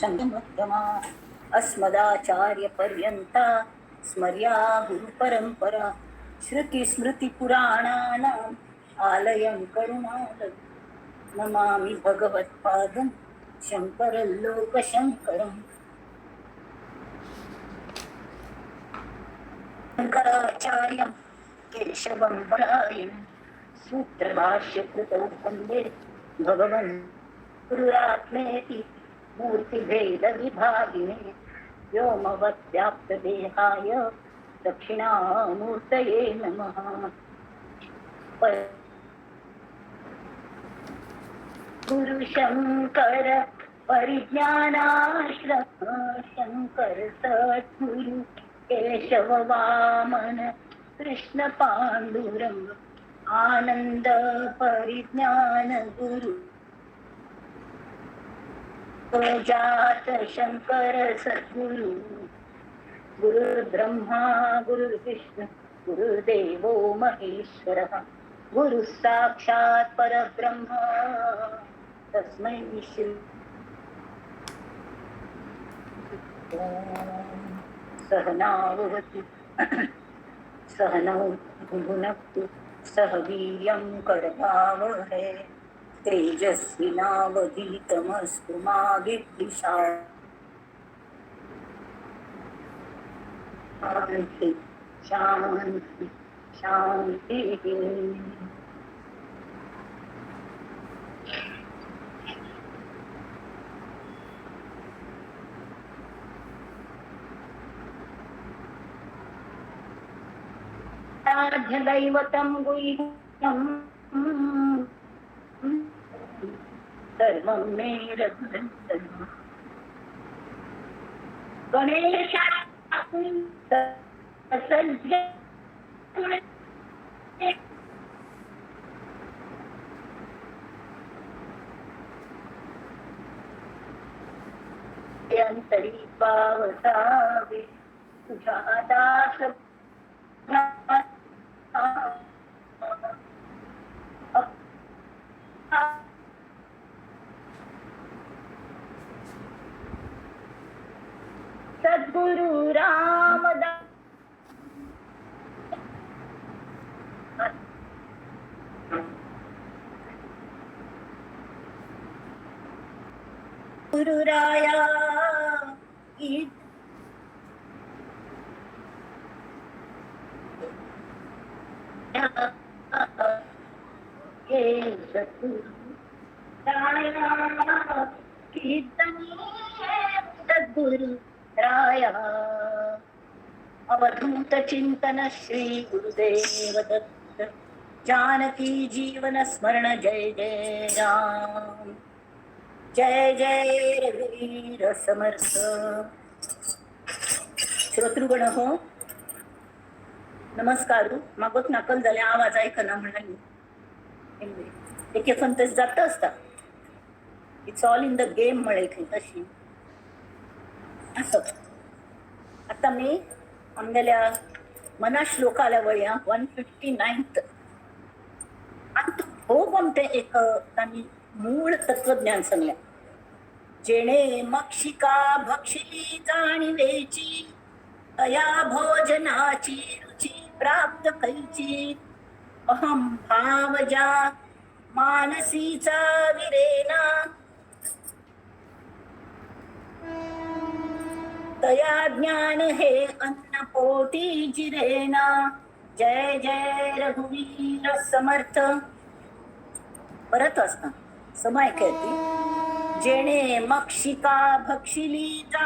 शङ्करमध्यमा अस्मदाचार्यपर्यन्ता स्मर्या गुरुपरम्परा श्रुतिस्मृतिपुराणानाम् आलयं करुणालयं नमामि भगवत्पादं शङ्करं लोकशङ्करम्। शङ्कराचार्यं केशवं परायणं सूत्रभाष्यकृतौ वन्दे भगवन् गुरुरात्मेति मूर्तिभेदविभागिने व्योमवद्व्याप्तदेहाय दक्षिणामूर्तये नमः। गुरुशंकर परिज्ञानाश्रम शंकर सद्गुरु केशव वामन कृष्ण पांडुरंग आनंद परिज्ञान गुरु जात शंकर सद्गुरु। गुरुर्ब्रह्मा गुरुर्विष्णु गुरुर्देवो महेश्वरः गुरु साक्षात् परब्रह्म तस्मै श्री। सहनावतु सहनौ भुनक्तु सह वीर्यं करवावहै तेजस्विनावधीतमस्तु मा विद्विषावहै। शांति शांति शांती। आराध्यदैवतं गुह्यं सर्वं मे रघुनन्दन। गणेशा अंतरी पावसावे तुझ्या दास सद्गुरु रामदास गुरुराया सद्गुरु राया। अवधूत चिंतन श्री गुरुदेव दत्त। जानकी जीवन स्मरण जय जय राम जय जय रघुवीर समर्थ। श्रोतृगण हो नमस्कार। मागोत नाकल जाले आवाज ऐकना म्हणाली एके तश जाता आसता। It's all in the game म्हळें खंय तशी असो। आता मी आमगेल्या मना श्लोकाला वळया 159. आनी भोव आमचें एक तांणी मूळ तत्वज्ञान सांगलें। जेणे मक्षिका भक्षिली जाणिवेची तया भोजनाची रुची प्राप्त कैची अहं भावजा मानसीचा विरेना तया ज्ञान हे अन्न पोटी जिरेना। जय जय रघुवीर समर्थ। परत वाचता समय ती। जेणे मक्षिका भक्षिली जा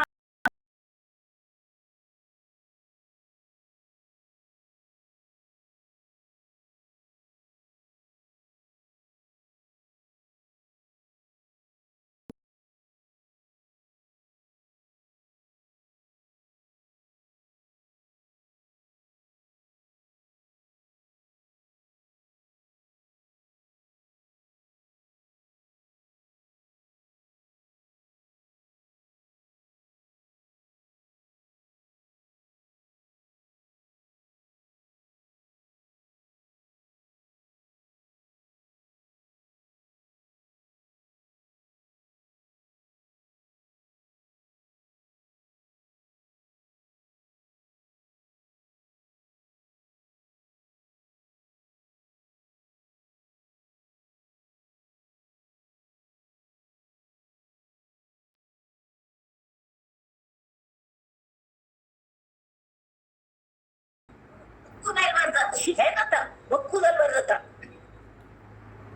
जाल्यार हे जाता, बक्कू जाल्यार जाता,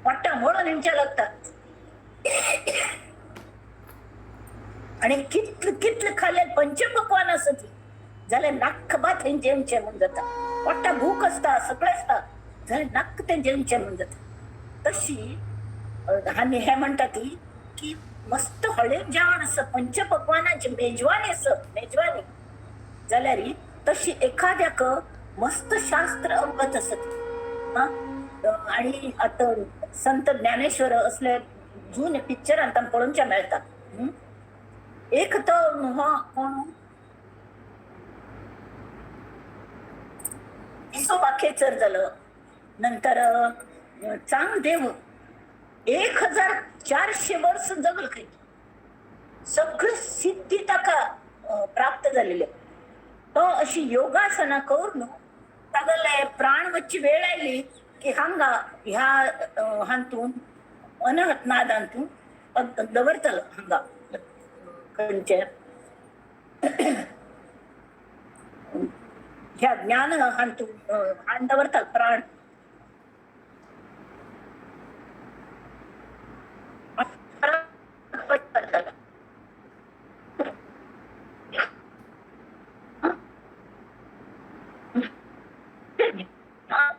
पोट्टा म्हणून हेंच्या लागता. आणि कितले कितले खाल्ले पंचपक्वान आसत जाल्यार नाक्क भात हें जेवचें म्हूण जाता. पोट्टा भूक आसता, सगळें आसता, जाल्यार नाक्क तें जेवचें म्हूण जाता. तशी आनी हे म्हणटा ती की मस्त हळेक जेवण आसा, पंचपक्वानाची मेजवानी आसा, मेजवानी जाल्यार तशी एखाद्याक मस्त शास्त्र अवगत आसत. आणि आतां संत ज्ञानेश्वर असले जुने पिक्चरान तांकां पळोवचे मेळटा. एक तो हो कोण विसोबा खेचर जालो, नंतर चांगदेव 1400 वर्स जगल खंय, सगळी सिद्धी ताका प्राप्त जालेली. तो अशी योगासना करून तागेले प्राण वच्ची वेळ आयली की हांगा ह्या हातून अनहत नादांतून दवरतलो हांगा खंयचे ह्या ज्ञान हातून हाण दवरतात प्राण.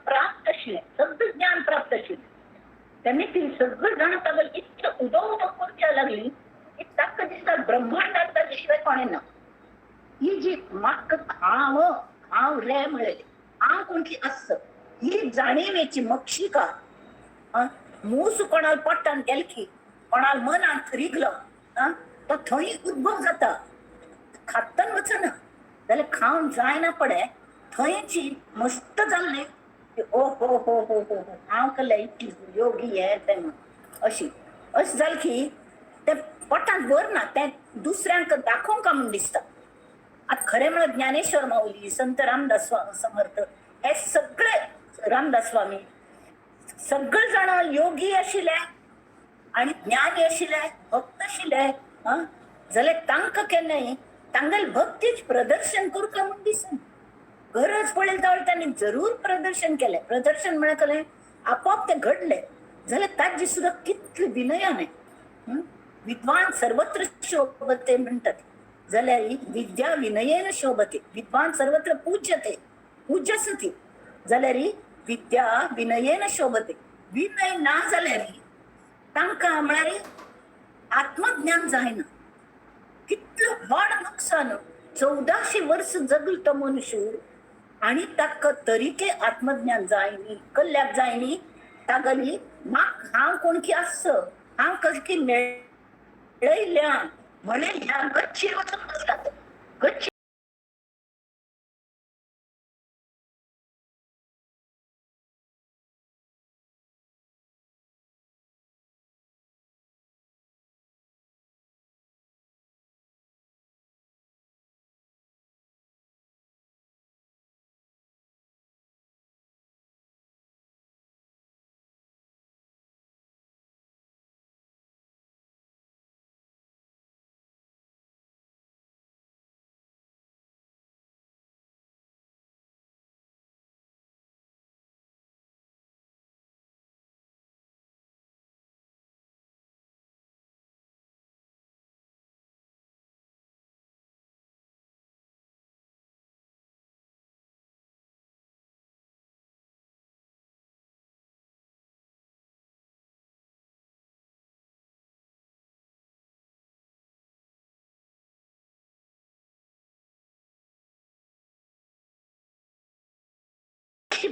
प्राप्त आशिल्लें, सगळें ज्ञान प्राप्त आशिल्लें. त्यांनी ती सगळं जाण तागेलें इतलें उदो उदो करच्या लागली की ताका दिसता ब्रह्मांडात ताजे शिवाय कोणें ना. ही जी म्हाका हांव हांव रे म्हळें, हांव कोण की आस ही जाणीवेची मक्षिका. मूस कोणाल पोटान गेल की कोणाल मनांत रिगलो तो थंय उद्भव जाता, खात्तन वचना जाल्यार खावन जायना पडे थंयची मस्त जाल्लें की ओ हो हो हो हो हो हांव कसलें इतली योगी हे तें म्हूण अशी अशें जालें की तें पोटांत भरना, तें दुसऱ्यांक दाखोवंक म्हूण दिसता. आतां खरें म्हळ्यार ज्ञानेश्वर माऊली, संत रामदास समर्थ हे सगळे, रामदास स्वामी सगळे जाण योगी आशिल्ले आनी ज्ञानी आशिल्ले, भक्त आशिल्ले. जाल्यार तांकां केन्नाय तांगेले भक्तीच प्रदर्शन करूंक म्हूण दिसना. गरज पडली जाल्यार तांणी जरूर प्रदर्शन केलें. प्रदर्शन म्हळ्यार कसलें, आपोआप तें घडलें जाल्यार ताजी सुद्दां कितले विनयान. विद्वान सर्वत्र शोभते म्हणटात, जाल्यार विद्या विनयेन शोभते, विद्वान सर्वत्र पूज्यते, पूज्य आसा ती, जाल्यार विद्या विनयेन शोभते. विनय ना जाल्यार तांकां म्हळ्यार आत्मज्ञान जायना. कितलें व्हड नुकसान, 1400 वर्स जगलो तो मनुष्य आनी ताका तरीके आत्मज्ञान जायनी, कल्ल्याक जायनी. तागेली म्हाका हांव कोण की आस, हांव कसली मेळयल्या म्हणून ह्या गच्चेर वचून बसला, गच्ची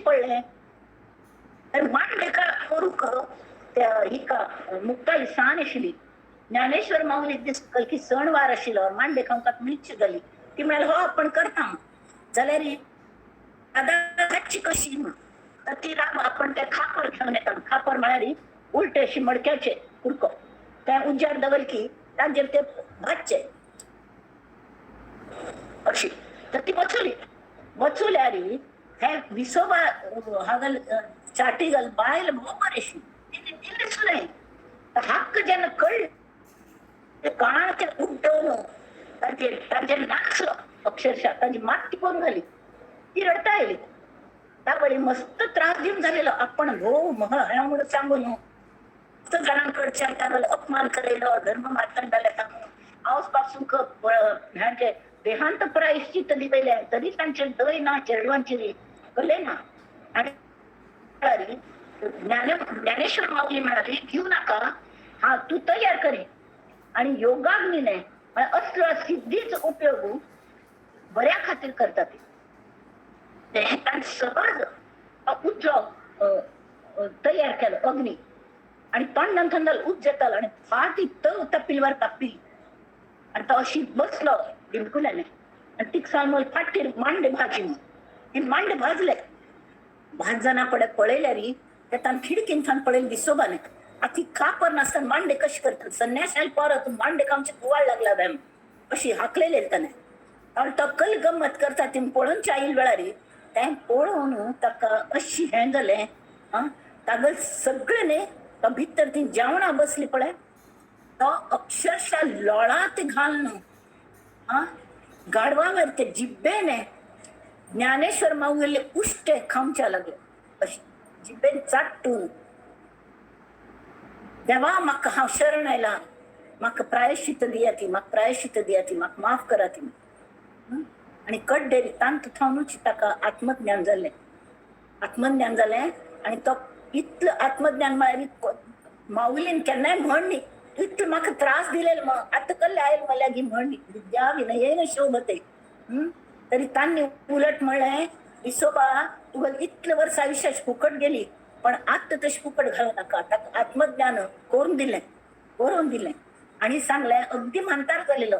पडलें. तर मांडलेकार करूंक त्या हिका मुक्ताई सान आशिल्ली. ज्ञानेश्वर माऊली दीस की सणवार आशिल्लो, मांडलेकांक मिर्ची जाली. ती म्हणाली हो आपण करता, जाल्यार दादा खातची कशी म्हूण. तर ती राव आपण ते खापर घेवन येता. खापर म्हळ्यार उलटे अशी मडक्याचे कुडको, ते उज्यार दवरले की तांचेर ते भाजचे अशी. तर ती वचुली, वचुल्यार हे विसोबा हागल चाटी घाल बायल भोव बरी तिने दिलेच नाही. तर हक्क जेन्ना कळ्ळें काण ते उड्डवून तांचे तांचे नाचलो अक्षरशः, तांची माती करून घाली. ती रडता आयली. त्यावेळी मस्त त्रास दिवन झालेलो आपण भो मह ह्या म्हणून सांगून मस्त जाणांकडच्या त्याला अपमान करेलो धर्म मार्तंडाला सांगून हांव पासून ह्यांचे देहांत प्रायश्चित दिवेले तरी तांचे दय ना चेडवांची कले ना. आणि ज्ञानेश्वर माऊली म्हणाली घेऊ नका, हा तू तयार करे आणि योगाग्नीने असलो सिद्धीच उपयोग बऱ्या खातीर करतात. ते सहज उजो तयार केलो अग्नी आणि तोंडान थंडाल उज जातालो आणि फाटी तव तापिलवार तापी आणि तो अशी बसलो बिलकुलाने आणि तीक सांगून फाटीर मांडे भाजी हे मांडे भाजले. भाज जाना पडे पळयल्यारी ते खिडकीन थान पळयले दिसोबाने आती कापर नासतना मांडे कशी करतात संन्यासाल परत मांडे कामचे गुवाळ लागला बॅम अशी हाकलेले ताणें. आणि तो कल गम्मत करता ती पळोवन आईल वेळारी तें पळोवन ताका अशी हें जालें. आं तागल सगळें न्ही तो भितर ती जेवणां बसली पळय तो अक्षरशः लोळात घालून आं गाडवावर ते जिब्बेने ज्ञानेश्वर माऊले उश्टे खावच्या लागले अशी जिब्बेन चाटून. देवा म्हाका हांव शरण आयला, म्हाका प्रायश्चित दिया ती, म्हाका प्रायश्चित दिया ती, म्हाका माफ करा ती. आणि कड्डेरी तांत थावनूच ताका आत्मज्ञान जालें. आत्मज्ञान जालें आणि तो इतलो आत्मज्ञान म्हळ्यार माऊलीन केन्नाय म्हण न्ही इतलो म्हाका त्रास दिलेलो मग आतां कसले आयल म्हळ्यार गी म्हण न्ही विद्या विनयेन शोभते. तरी तांणी उलट म्हणलें विसोबा तुका इतले वर्स आयुष्याची फुकट गेली पण आत्ता तशी फुकट घालू नाका. ताका आत्मज्ञान करून दिलें, करून दिलें आणि सांगलें अगदी म्हातार जालेलो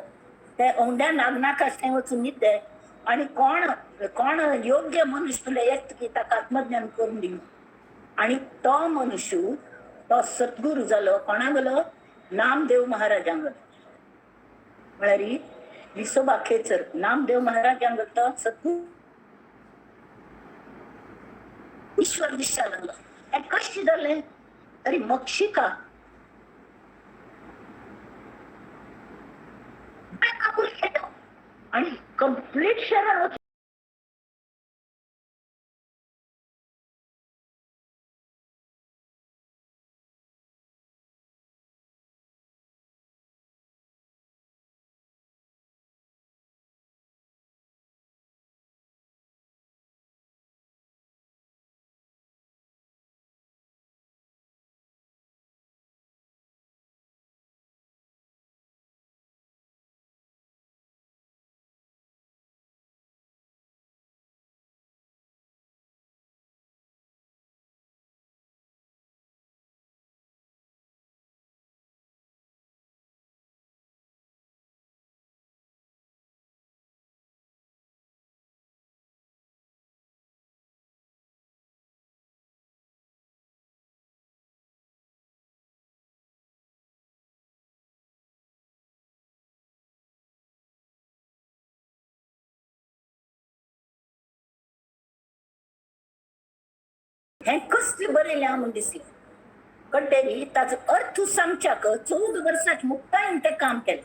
ते औंड्या नागनाका थंय वचून न्हिदे आणि कोण कोण योग्य मनुष्य तुला येत की ताका आत्मज्ञान करून दिवन. आणि तो मनुष्य तो सद्गुरू जालो. कोणा गेलो? नामदेव महाराजांक गेलो. म्हळ्यार विसोबा खेचर नामदेव महाराजांक गेलो तो सद्गुरू ईश्वर दिसता लागलो. हें कशें जालें? तरी मक्षिका आणि कंप्लीट शरण हें कसलें बरयलें हांव म्हूण दिसलें. कळटरी ताचो अर्थ सांगच्याक 14 वर्सां मुक्ताईन तें काम केलें.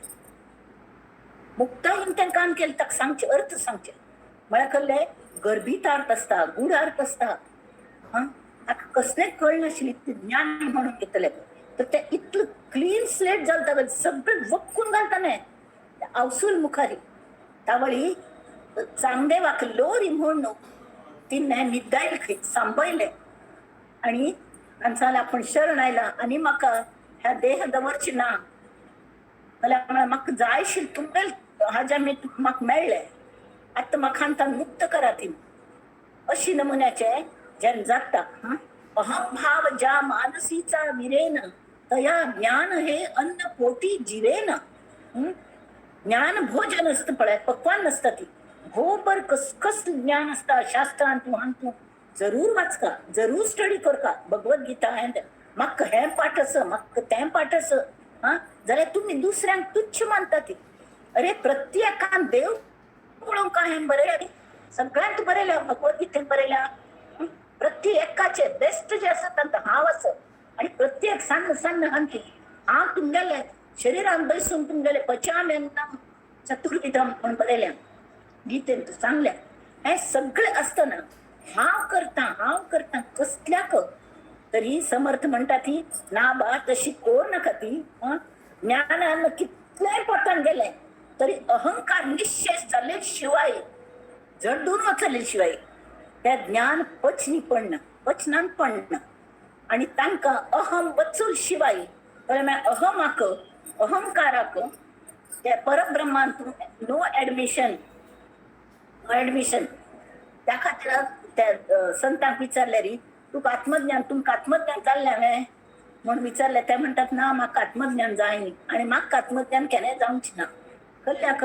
मुक्ताईन तें काम केलें ताका सांगचें अर्थ सांगचें म्हळ्यार कसलें गर्भितार्थ आसता, गूढार्थ आसता. आं ताका कसलें कळनाशिल्लें इतलें ज्ञान म्हणून घेतलें तर तें इतलें क्लीन स्लेट जाता ताका सगळें वक्कून घालता न्ही आवसूल मुखारी. तावळी चांगदेवाक लोरी म्हूण तिणें न्हिदायलें खंय सांबयलें आणि सांगलें आपूण शरण आयला आनी म्हाका ह्या देह दवरची ना जाल्यार म्हाका जाय आशिल्लें तुमगेल हाज्या मी म्हाका मेळ्ळें आतां म्हाका हांतल्यान मुक्त करा ती अशी नमुन्याचे जेन्ना जाता. अहम भाव ज्या मानसीचा विरेन तया ज्ञान हे अन्न पोटी जिवेन. ज्ञान भोजन आसता पळय, पक्वान नासता ती भोबर कस ज्ञान आसता शास्त्रांत तूं जरूर वाचका, जरूर स्टडी करका भगवद्गीता हें म्हाका हें पाठ आसा, म्हाका तें पाठ आसा. आं जाल्यार तुमी दुसऱ्यांक तुच्छ मानता ती. अरे प्रत्येकान देव पळोवंक हें बरयलें, सगळ्यांत बरयल्या भगवद्गीतेन बरयल्या. प्रत्येकाचे बेस्ट जे आसा तांकां हांव आसा आणि प्रत्येक सान्न सान्न हांकी हांव तुमगेले शरीरान बसून तुमगेले पचाम्यन्नम चतुर्विधम म्हूण बरयल्या गीतेन सांगल्या. हें सगळें आसतना हांव करता हांव करता कसल्याक. तरी समर्थ म्हणटा ती ना बा तशी कोर नाका ती. ज्ञानान कितलेंय पतन गेलें तरी अहंकार निश्चेष जाले शिवाय, जडून वचले शिवाय त्या ज्ञान पचनी पडना, पचनान पडना. आनी तांकां अहम वचूल शिवाय, म्हळ्यार अहमाक अहंकाराक त्या परब्रह्मान नो ऍडमिशन, नो ऍडमिशन. त्या खातीर त्या संतांक विचारल्यारी तुका आत्मज्ञान, तुमकां आत्मज्ञान जाल्लें हांवें म्हूण विचारलें, ते म्हणटात ना म्हाका आत्मज्ञान जायनी आनी म्हाका आत्मज्ञान केन्नाय जावचें ना. कल्ल्याक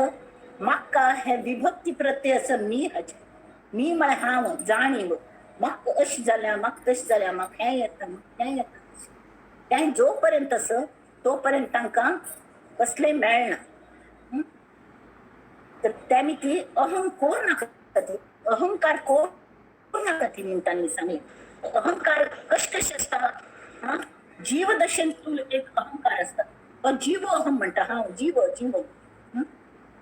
म्हाका हे विभक्ती प्रत्यय आसा मी हाचे, मी म्हळ्यार हांव जाणीव, म्हाका अशें जाल्या म्हाका तशें जाल्या, म्हाका हें येता म्हाका हें येता. तें जो पर्यंत आसा तो पर्यंत तांकां कसलें मेळना. तर तेमी ती अहं कोर नाका ती, अहंकार कोर नाका ती म्हूण तांणी सांगलें. अहंकार कशें कशें आसता, हा जीव दशेंतून एक अहंकार आसता, तो जीव अहम म्हणटा, हांव जीव जीव.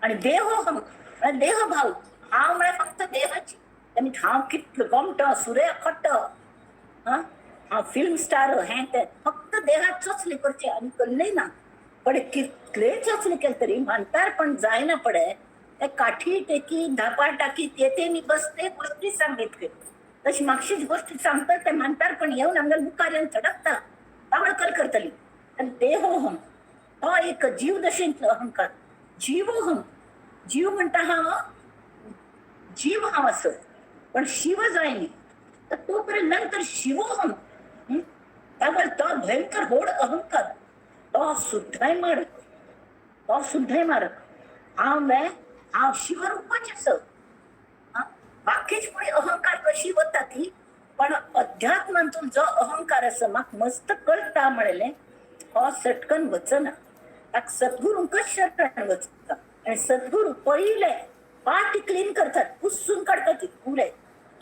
आनी देह अहम म्हळ्यार देहभाव, हांव म्हळ्यार फक्त देहाची. आनी हांव कितलो गोमटो सुरे खट्ट, हा हांव फिल्म स्टार हें तें, फक्त देहात चोचले करचे आनी कसलेय ना. पण कितलेय चोचले केले तरी म्हातारपण जायना पडे ते काठी टेकी धापा टाकी ते मी बसते गोष्टी सांगितले तशी मागशीच गोष्टी सांगतात ते म्हातारपण येवन आमगे मुखार येवन थडकता, तावळकल करतली. आनी देहोहम तो एक जीव दशेंतलो अहंकार. जीवोहम, जीव म्हणटा हांव जीव हांव असो, पण शिव जायनी तर तो पर्यंत नंतर शिवोहम. त्यामुळे तो भयंकर होड अहंकार, तो सुद्धाय मारक, तो सुद्धाय मारक. हांव हांव शिवरूपाच आसो. बाकीच फुडें अहंकार कशी वता ती, पण अध्यात्मांतून जो अहंकार आसा म्हाका मस्त कळटा म्हणलें हो सटकन वचना, ताका सद्गुरूंकच शरण वचता. आनी सद्गुरू पयले पाटी क्लीन करतात, पुसून काडतात ती पुरे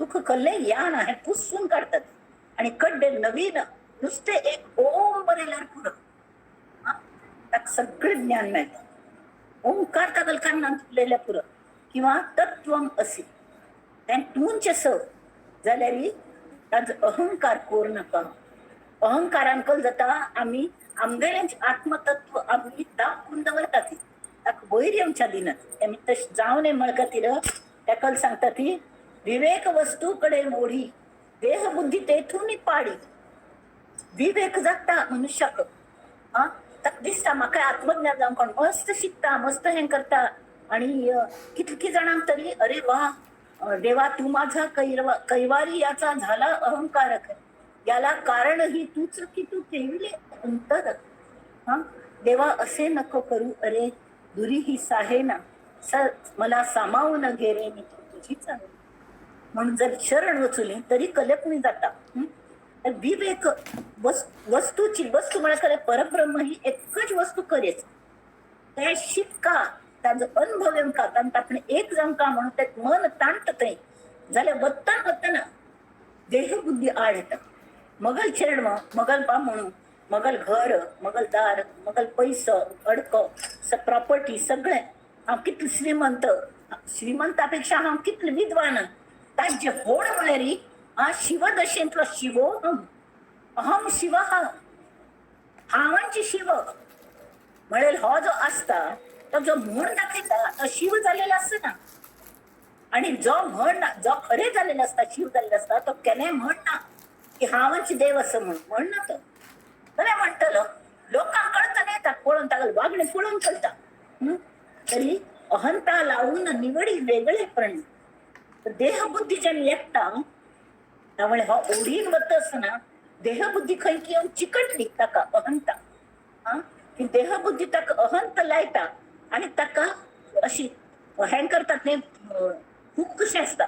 तुका कल्लें या ना हें पुसून काडतात आनी कड्डे नवीन नुस्तें एक ओम बरयल्यार पुरो, ताका सगळें ज्ञान मेळटा. ओंकार तागेल्या कानांत उलयल्यार पुरो, किंवा तत्वम असी तें तूंच आस जाल्यार ताजो अहंकार कोर नाका. अहंकारान कल जाता आमी आमगेलें आत्मतत्व आमी दाखून दवरता ती, ताका वयर येवच्या दिनात. आमी तशें जावं नये म्हण खातीर ताका सांगता ती विवेक वस्तू कडेन मोडी देहबुद्धी तेथून पाडी. विवेक जाता मनुष्याक, हा ताका दिसता म्हाका आत्मज्ञान जावंक कोण मस्त शिकता मस्त हें करता आनी कितकी जाणांक तरी अरे वा देवा तू माझा कैवारी याचा झाला अहंकारक, याला कारण ही तूच की तू ठेविले अंतर. हा देवा असे नको करू अरे दुरी ही साहे ना, मला सामावून घे रे मी तुझी चालू. म्हणून जर शरण वचुली तरी कलपणी जाता. तर विवेक वस्तूची वस्तू म्हळ्यार परब्रह्म ही एकच वस्तू करेच ते शिकका, ताजो अनुभव येवंका, तांकां आपण एक जावंका म्हणून ते मन ताणटा थंय जाल्यार वत्तान वतना देहबुद्धी आड येता. मगल चेडवां मगल बामणू मगल घर मगल दार मगल पैसो अडको प्रॉपर्टी सगळें, हांव कितलें श्रीमंत, श्रीमंतापेक्षा हांव कितलें विद्वान, ताजे व्हड म्हळ्यार हा शिवदशेंतलो शिवोहम, अहम शिव हांवांची शिव म्हळ्यार हो जो आसता तो जो म्हण दाखयता तो शिव जालेलो आसना. आनी जो म्हण जो खरें जालेलो आसता शिव जाल्लो आसता तो केन्नाय म्हणना की हांवच देव आसा म्हूण, म्हणना तो. जाल्यार म्हणटलो लोकांक कळटा न्ही, ताका पळोवन ताका वागणें पळोवन कळटा. तरी अहंता लावून निवडी वेगळे प्रण देहबुद्धी जेन्ना येता त्यामुळे हो ओढीन वता आसतना देहबुद्धी खंय की येवन चिकटली ताका अहंता, हा की देहबुद्धी ताका अहंत लायता आनी ताका अशी हें करतात न्ही खूब कशें आसता.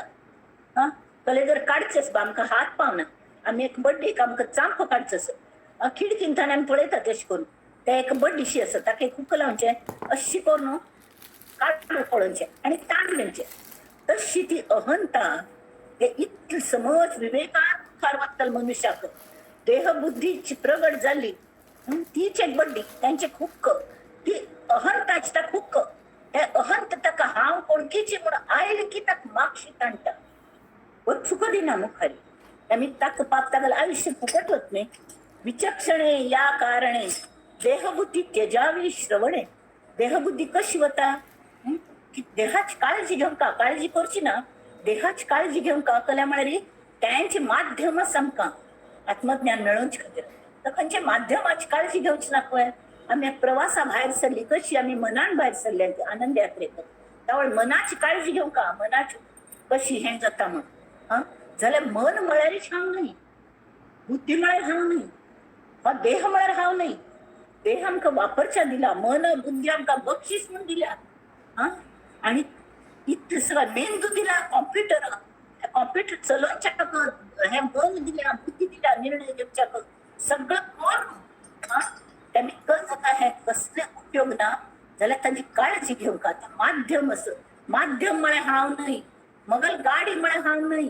हा कले जर काडचें आसता आमकां हात पावना, आमी एक बड्डेक आमकां चांप काडचो आसा, खिडकींतल्यान आमी पळयतात तशें करून ते एक बड्डीशी आसा ताका एक हुक लावचें अशी करून काडून पळोवचें आनी ताण घेवचें. तशी ती अहंता हे इतली समज विवेकात मुखार वतले मनुष्याक देहबुद्धीची प्रगट जाल्ली तीच एक बड्डी तांचे हुक्क ती अहंताची ताका हुक्क ते अहंत ताका हांव कोणकीची म्हूण आयली की ताका मागशी ताणटा. वचूंक दिना मुखार. आमी ताका पाप तागेलें आयुश्य फुकट वत न्ही. विचक्षणे या कारणे देहबुद्धी त्यजावी श्रवणे. देहबुद्धी कशी वता की देहाची काळजी घेवंक, काळजी करची ना, देहाची काळजी घेवंक कल्या म्हळ्यार त्यांचे माध्यमच आमकां आत्मज्ञान मेळोवचे खातीर. तर खंयच्या माध्यमाची काळजी घेवची ना पळय. आमी प्रवासा भायर सरली कशी, आमी मनान भायर सरले आनंद यात्रेक, त्यावेळ मनाची काळजी घेवंक, मनाची कशी हें जाता म्हण. हा जाल्यार मन म्हळ्यारच हांव न्हय, बुद्धी म्हळ्यार हांव न्हय, हो देह म्हळ्यार हांव न्हय. देह आमकां वापरच्या दिला, मन बुद्धी आमकां बक्षीस म्हूण दिल्या. हा आनी इतलें सगळें मेंदू दिला, कॉम्प्युटर कॉम्प्युटर चलोवच्याक हें मन दिल्या, बुद्धी दिल्या, निर्णय घेवच्याक सगळं करून हा तेमी कस जाता हें कसले उपयोग ना जाल्यार ताजी काळजी घेवंक. आतां माध्यम आसा, माध्यम म्हळ्यार हांव न्हय, मगल गाडी म्हळ्यार हांव न्हय.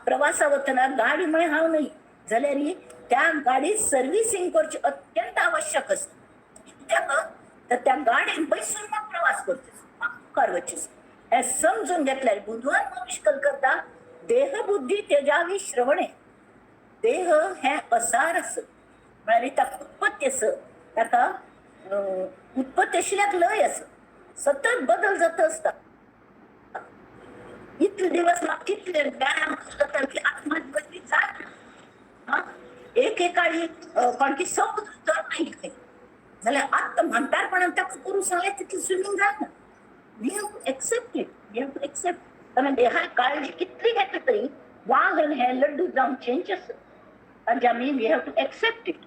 प्रवासा वतना गाडी म्हळ्यार हांव न्हय जाल्यार त्या गाडी सर्विसींग करची अत्यंत आवश्यक आसा. कित्याक तर त्या गाडयेन बसून मग प्रवास करचो, मुखार वचचें. हें समजून घेतल्यार बुदवंत मनीस कल करता देहबुद्धी त्यजावी श्रवणे. देह हें असार आसा म्हळ्यार ताका उत्पत्ती आसा, ताका उत्पत्ती आशिल्ल्याक लय आसा, सतत बदल जाता आसता. इतले दिवस म्हाका कितले व्यायाम करता की आत्मा बदली जायना. एकेकाळी कोणकी समुद्र तर नाही खंय जाल्यार आत्तां म्हातारपणान ताका करूं सांगलें तितली स्विमींग जायना. We have to accept it, we have to accept. कारण देहाक काळजी कितली घेतली तरी वाहन हें लड्डू जावन चेंज आसा, ताजे आमी we have to accept it.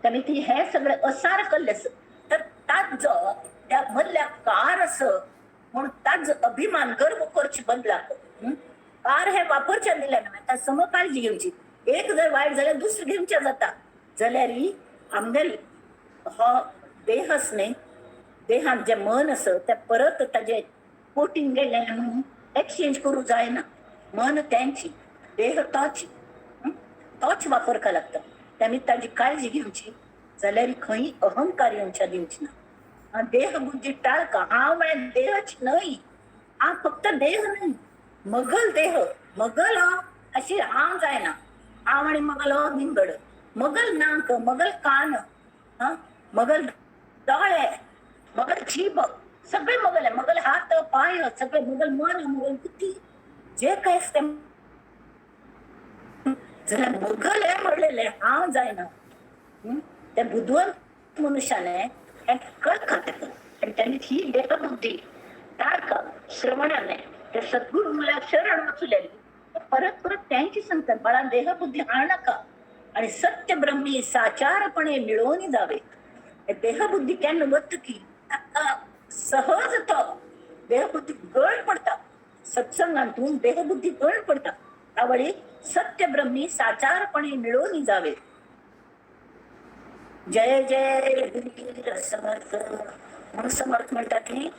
ताणी ती हें सगळें असार केल्लें आसा. तर ताजो त्या मदल्या कार आसा म्हूण ताजो अभिमान गर्व करचे बदलाक कार हें वापरचें दिलें ना, ताका सम काळजी घेवची. एक जर वायट जाल्यार दुसरें घेवचें जाता. जाल्यार आमगेल हो देह आसा न्ही, देहांत जें मन आसा तें परत ताजें कोटींग गेलें म्हणून एक्सचेंज करूं जायना. मन तेंची, देह तोच, तोच वापरपाक लागता. तेमी ताजी काळजी घेवची जाल्यार खंय अहंकार येवच्या दिवची ना. देह बुद्धी टाळका. हांव म्हळ्यार देहच न्हय, हांव फक्त देह न्हय, मगल देह मगल अशी हांव जायना. हांव आनी मगल हो विंगड, मगल नाक, मगल कान, मगल दोळे, मगल जीभ, सगळे मगल आहे, मगल हात पाय सगळे मगल मन, मगल बुद्धी, जे काय आसता जाल्यार मगल हें म्हणलेलें हांव जायना. त्या बुदवंत मनुष्याने हें कळका ताका आनी ताणी ही देहबुद्धी टाळका श्रवणाने त्या सद्गुरू म्हळ्यार शरण वचुलेली परत परत त्यांची सांगतात, बाळा देहबुद्धी हाड नाका आणि सत्य ब्रह्मी साचारपणे मिळवून जावे. देहबुद्धी केन्ना वतकी ताका सहज तो देहबुद्धी गळ पडता. सत्संगांतून देहबुद्धी गळ पडता. त्यावेळी सत्य ब्रह्मी साचारपणे मिळवून जावे. जय जय रघुवीर समर्थ. म्हणून समर्थ म्हणतात की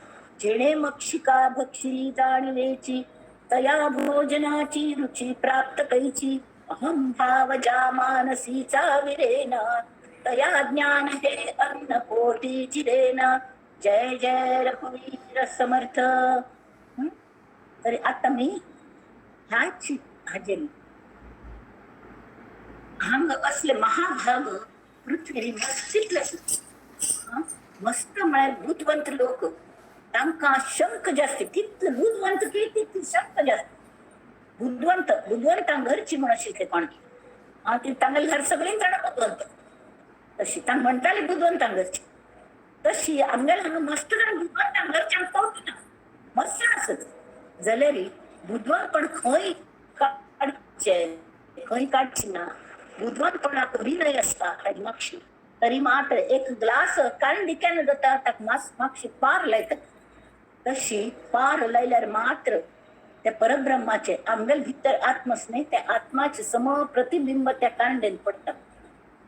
जेणे मक्षिका भक्षी जाणवेची, तया भोजनाची रुची प्राप्त कैची, अहं भाव ज्या मानसीचा विरेना, तया ज्ञान हे अन्न पोटी जिरेना. जय जय रघुवीर समर्थ. तरी आता मी ह्याच हाजेर हांगा असले महाभाग पृथ्वीर मस्तीतले मस्त म्हळ्यार बुदवंत लोक, तांकां शंक जास्ती, तितले बुदवंत की तितली शंक जास्त. बुदवंत बुदवंतांक घरची म्हण आशिल्ले कोण ती तांगेले घर सगळीं जाणां बुदवंत, तशी तांकां म्हणटाली बुदवंतांक घरची. तशी आमगेले हांगा मस्त जाण बुदवंतांक घरची आमकां पावती ना, मस्त आसत जाल्यार बुदवंतपण खंय काडचें खंय काडची ना. बुदवंतपणाक विनय आसता ताजी मागशी, तरी मात्र एक ग्लास कांडी केन्ना जाता ताका मातशी पार लायतात, तशी पार लायल्यार मात्र ते परब्रह्माचे आमगेले भितर आत्मस न्ही, त्या आत्माचे सम प्रतिबिंब त्या कांडेन पडटा,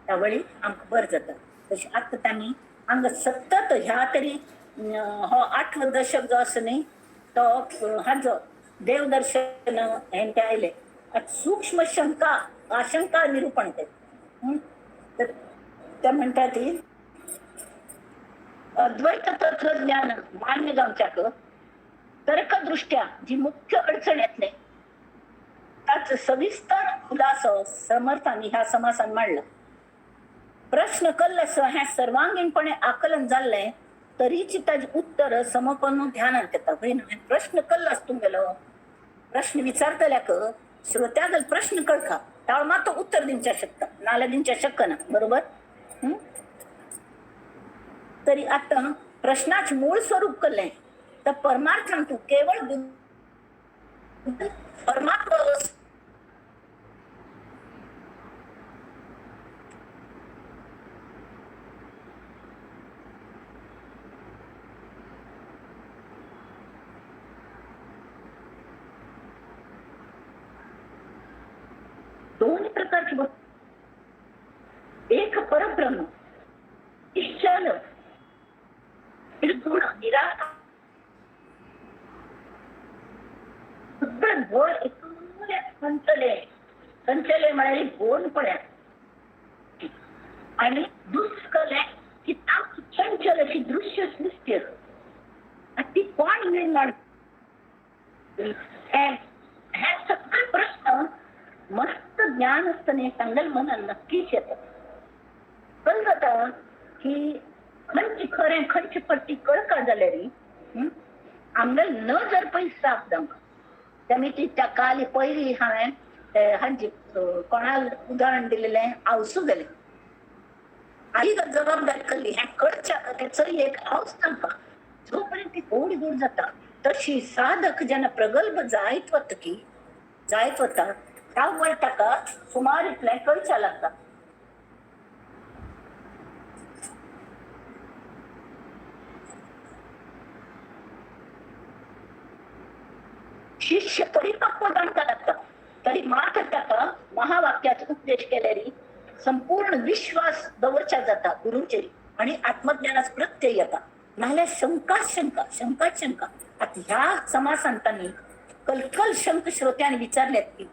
त्या वेळी आमकां बरें जाता. तशें आतां तांणी हांगा सतत ह्या तरी हो 8वो दशक जो आसा न्ही तो हाजो देवदर्शन हें ते आयले. आतां सूक्ष्म शंका आशंका निरूपण ते ते म्हणटा ती अद्वैत तत्वज्ञान मान्य जावच्याक तर्कदृष्ट्या जी मुख्य अडचण येत न्ही ताचो सविस्तर खुलासो समर्थांनी ह्या समासान मांडला. प्रश्न कल्ल आसा हें सर्वांगीणपणे आकलन जाल्लें तरीची ताजें उत्तर समपन ध्यानांत येता. व्हय न्हय? प्रश्न कल्ल आसा तुमगेलो, प्रश्न विचारतल्याक श्रोत्यागल प्रश्न कळखा ताळ मात उत्तर दिवच्या शकता, नाल्यार दिवच्या शकना. बरोबर? तरी आतां प्रश्नाच मूळ स्वरूप कल्लें तर परमार्थांतु केवळ परमात्मा दोन प्रकारची, एक परब्रह्म निश्चल निर्गुण निराकार सगळं भर संचले संचले म्हळ्यार गोड पड्या, आणि दुसरं की चंचल अशी दृश्य सृष्टी आसा ती कोण निर्माण हे सगळे प्रश्न मस्त ज्ञान आसतना सांगल मनान नक्कीच येतात. कल जाता की खंयची खरें खंयची पट्टी कळका जाल्यार आमगेल नजर पयली साफ जावंक. तेमी ती त्या काल पयली हांवें हांची कोणाक उदाहरण दिलेलें आवसू गेलें आई जबाबदारी कल्ली हें कळच्या तें चलयेक आवस तांकां जो पर्यंत ती गोड गोड जाता तशी साधक जेन्ना प्रगल्भ जायत वता की जायत वता त्या वयर ताका सुमार इतलें कळच्या लागता. शिष्य परिपक्व जाणता लागता तरी मात्र ताका महावाक्याचो उपदेश केल्यारी संपूर्ण विश्वास दवरच्या जाता गुरूंचेर आणि आत्मज्ञानाच प्रत्यय येता. नाल्यार शंका शंका शंका शंका. आता ह्या समासांतांनी कलकल शंक श्रोत्याने विचारल्यात की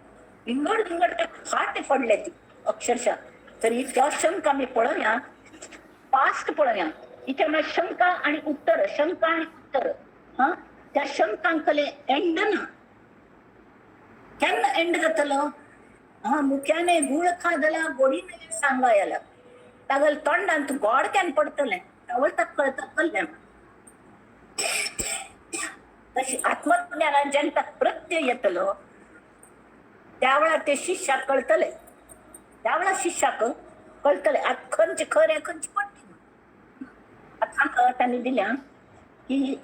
विंगड विंगड ते फाट पडले ती अक्षरशः. तरी त्या शंका मी पळोवया, पास्ट पळोवया. इथे म्हळ्यार शंका आणि उत्तर, शंका आणि उत्तर. हा त्या शंकांकले एंड ना, केन्ना एंड जातलो? हा मुख्याने गुळ खादला गोडीने सांगायला तागल तोंडांत गोड केन्ना पडतलें तावळ ताका कळता कल्लें. तशी आत्मज्ञानान जेन्ना ताका प्रत्यय येतलो त्या वेळार ते शिष्याक कळतले, त्या वेळार शिष्याक कळतले आतां खंयचें खरें खंयचें पडटी. आतां तांणी दिल्या की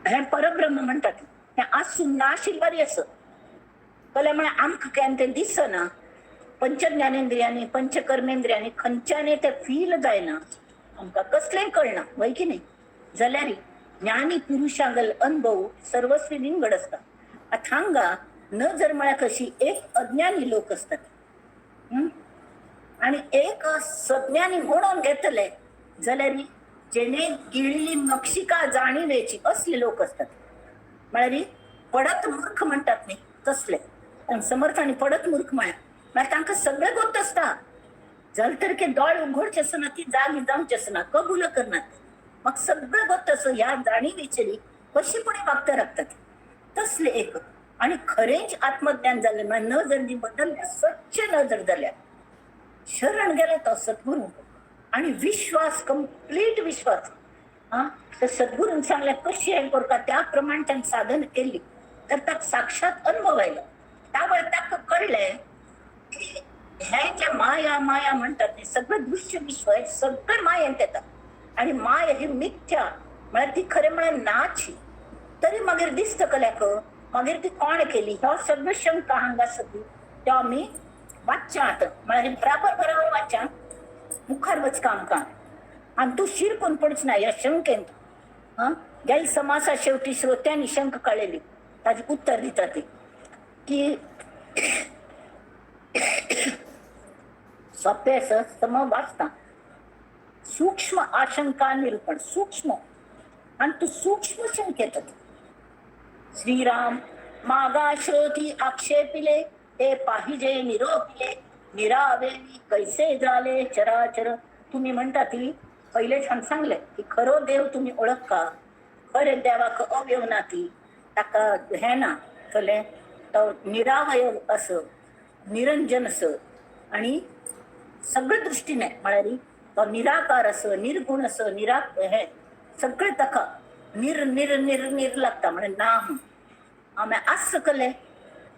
हें परब्रह्म म्हणटात हें आसून नाशिल्ले आसा. कळ्ळें? म्हळ्यार आमकां केन्ना तें दिसना, पंचज्ञानेंद्रियांनी पंचकर्मेंद्रियांनी खंयच्यानी तें फील जायना, आमकां कसलें कळना, वय की न्ही? जाल्यार ज्ञानी पुरुशांगल अनुभव सर्वस्वी विंगड आसता. आतां हांगा नजर म्हळ्यार कशी एक अज्ञानी लोक आसतात आनी एक सज्ञानी म्हणून घेतले जाल्यार जेणे गिळिल्ली नक्षिका जाणीवेची असले लोक असतात. म्हळ्यार पडत मूर्ख म्हणटात न्ही तसले. आनी समर्थांनी पडत मूर्ख म्हळ्यार म्हळ्यार तांकां सगळें गोत आसता, जालें तर की दोळे उघडचे आसना, ती जागी जावचे आसना, कबूल करनात, म्हाका सगळें गोत आसा ह्या जाणीवेचेर कशीपणी वागता रावतात तसले एक. आनी खरेंच आत्मज्ञान जालें म्हळ्यार नजर जी बदलल्या, स्वच्छ नजर जाल्या, शरण गेले तो सद्गुरू आणि विश्वास, कंप्लीट विश्वास. हा तर सद्गुरून सांगल्या कशी हें करता त्या प्रमाणे ताणें साधन केली तर ताका साक्षात अनुभव आयलो. त्या वेळार ताका कळ्ळें की हें जें माया माया म्हणटात तें सगळें दृश्य विश्व हें सगळें मायेंत येता आनी माया ही मिथ्या म्हळ्यार ती खरें म्हळ्यार नाची. तरी मागीर दिसता कल्याक मागीर ती कोण केली ह्यो सगळ्यो शंका हांगा सगळी त्यो आमी वाचच्या आतां म्हळ्यार बराबर बराबर वाचच्या मुखार वचका आमकां आनी तूं शिरकून पडच ना ह्या शंकेंत. हां गेल समासा शेवटी श्रोत्यांनी शंक काडलेली ताजें उत्तर दिता ती की सोंपें आसा सम वाचता. सूक्ष्म आशंका निरूपण, सूक्ष्म आनी तूं सूक्ष्म शंक येतात. श्रीराम मागा श्रोती आक्षेपिले ते पाहिजे निरोपिले निरावेली कैसे झाले चराचर. तुम्ही म्हणता ती पहिले छान सांगले की खरो देव तुम्ही ओळख का, खरे देवाक अवयव ना ती ताका हें ना कळ्ळें, तो निरावय असो, निरंजन असो आणि सगळे दृष्टीने म्हळ्यार तो निराकार असो, निर्गुण असो, निरा हे सगळे ताका निर निर निर निर लागता, म्हळ्यार ना. आमी आस्स कले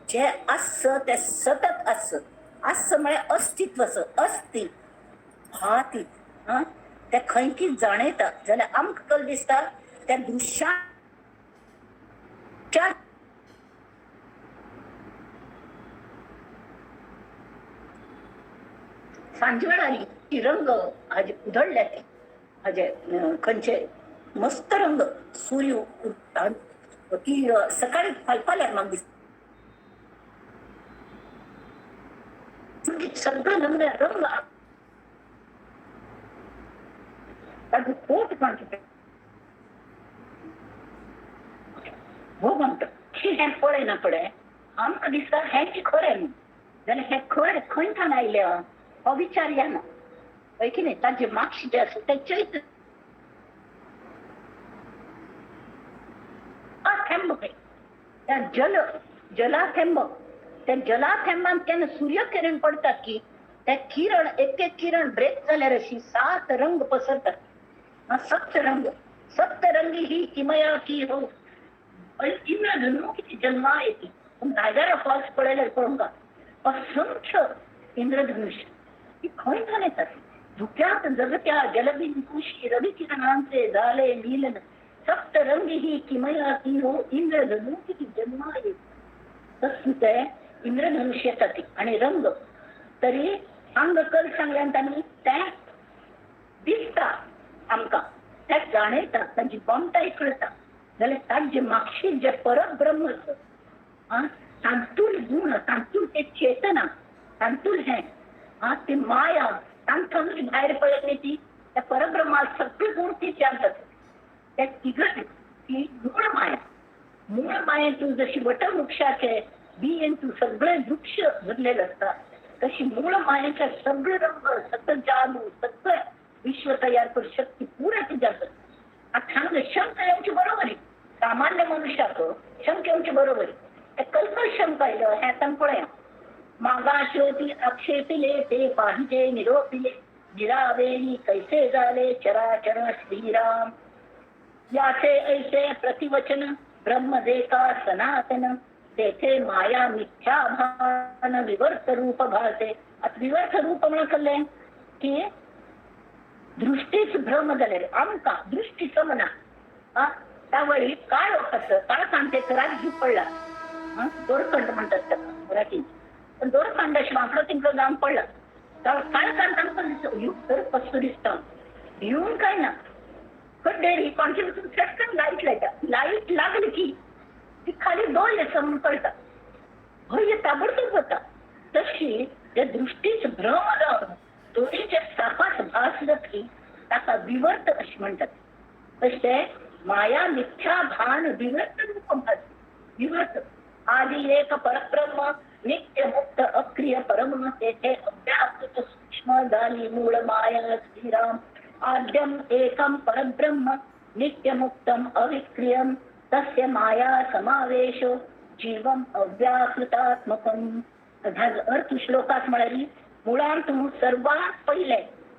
जे आस्स ते सतत आस्स. आस्स म्हळ्यार अस्तित्व असो, अस्ति भाती ते खंय की जाणयता. जाल्यार आमकां कल दिसता त्या दृश्या सांजे वेळार ती रंग हाजे उधळ्ळे ते हाजे खंयचे मस्त रंग सूर्य ती सकाळी फालफाल्यार म्हाका दिसता सगळे रंग रंग ताजो पोट म्हणटा हो म्हणटा हें पळयना पळय आमकां दिसता हें खरें न्हू, जाल्यार हें खरें खंय थावन आयलें हो विचार येना, हय की न्ही. ताजे मागशे जे आसा ते चैत्र थेंब त्या जल जला थेंब, त्या जला थेंबान केन्ना सूर्य किरण पडतात की त्या किरण एक एक किरण ब्रेक जाल्यार अशी 7 रंग पसरतात. सप्तरंग, सप्तरंगी ही किमया की हो इंद्रधनु किती जन्मा येते. नायगारा फॉल्स पळयल्यार पळोवंक असंख्य इंद्रधनुष्य ती खंय थावन येतात. धुक्यात जगत्या जलबिंदूशी रवी किरणांचे झाले मिलन, सप्तरंगी ही किमया की हो इंद्रधनु किती जन्मा येते. तसं ते इंद्रधनुष्य येतात आणि रंग तरी अंग कल सांगल्यान तांणी तें दिसता आमकां, ते जाणयता, तांची बोमटाय कळटा. जाल्यार तांचे मागशीर जे परब्रह्म आसा तांतूल गुण, तांतूल ते चेतना, तांतूल हें ती माया तांतून भायर पडत न्ही ती त्या परब्रह्माक सगळी गुण ती जातात. त्या तिगट ती मूळ माया, मूळ मायेन तूं जशी वटवृक्षाचे बियेन तूं सगळे वृक्ष भरलेले आसता तशी मूळ मायेचे सगळे रंग, सगळं जादू, सगळं विश्व तयार करू शक्ती पुरा ती जातात. आतां हांगा शंका येवची बरोबर, सामान्य मनुष्याक शंका येवची बरोबर. ते कल्पल शंका आयलो हें आतां पळया. मागाशोती आक्षेपिले ते पाहिजे निरोपिले, निरावेणी कैसे झाले चराचर श्रीराम. याचे ऐसे प्रतिवचन ब्रह्म देका सनातन, तेथे माया मिथ्या भान विवर्त रूप भासे. आता विवर्त रूप म्हणून कळ्ळें की दृष्टीच भ्रम जाले आमकां, दृष्टी समना. त्या वेळी काळ असं काळ सांगते रात झूप पडला, दोरखंड म्हणतात त्याला मराठीत, पण दोरखंड अशी वाकडं तिकडं जाऊन पडला. काळ सांगता तर कसं दिसता भिवून काय ना खड्डेरी कोणचे चटकन लाईट लायता, लाईट लागली की ती खाली डोळे असं म्हणून कळटा, भय ताबडतोब जाता. तशी त्या दृष्टीच भ्रम जावन दोळीच्या सापास भास जातली ताका विवर्त अशी म्हणतात. तशें माया मिथ्या भान विवर्त रूप भास विवर्त. आदि एक परब्रह्म नित्य मुक्त अक्रिय परम, तेथे अव्याकृत सूक्ष्म झाली मूळ माया श्रीराम. आद्यम एकम परब्रह्म नित्यमुक्तम अविक्रियम, तस्य माया समावेश जीवम अव्याकृतात्मकम. अर्थ श्लोकात म्हळ्यार मुळांत सर्वात पहिले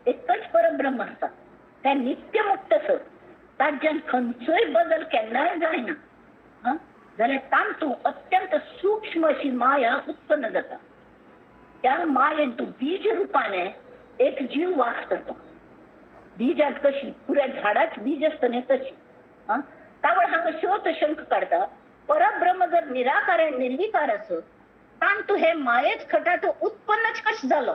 एकच परब्रह्म आसता, ते नित्यमुक्त आसत, ताज्यान खंयचोय बदल केन्नाय जायना. जाल्यार तांतूं अत्यंत सूक्ष्म अशी माया उत्पन्न जाता. त्या मायेन तूं बीज रुपाने एक जीव वास करता. बीजात कशी पुऱ्या झाडाच बीज आसता न्ही तशी. तावळ हांगा शोध शंक काडटा, परब्रह्म जर निराकार आनी निर्विकार आसत तांतू हे मायेच खटाटो उत्पन्नच कशें जालो.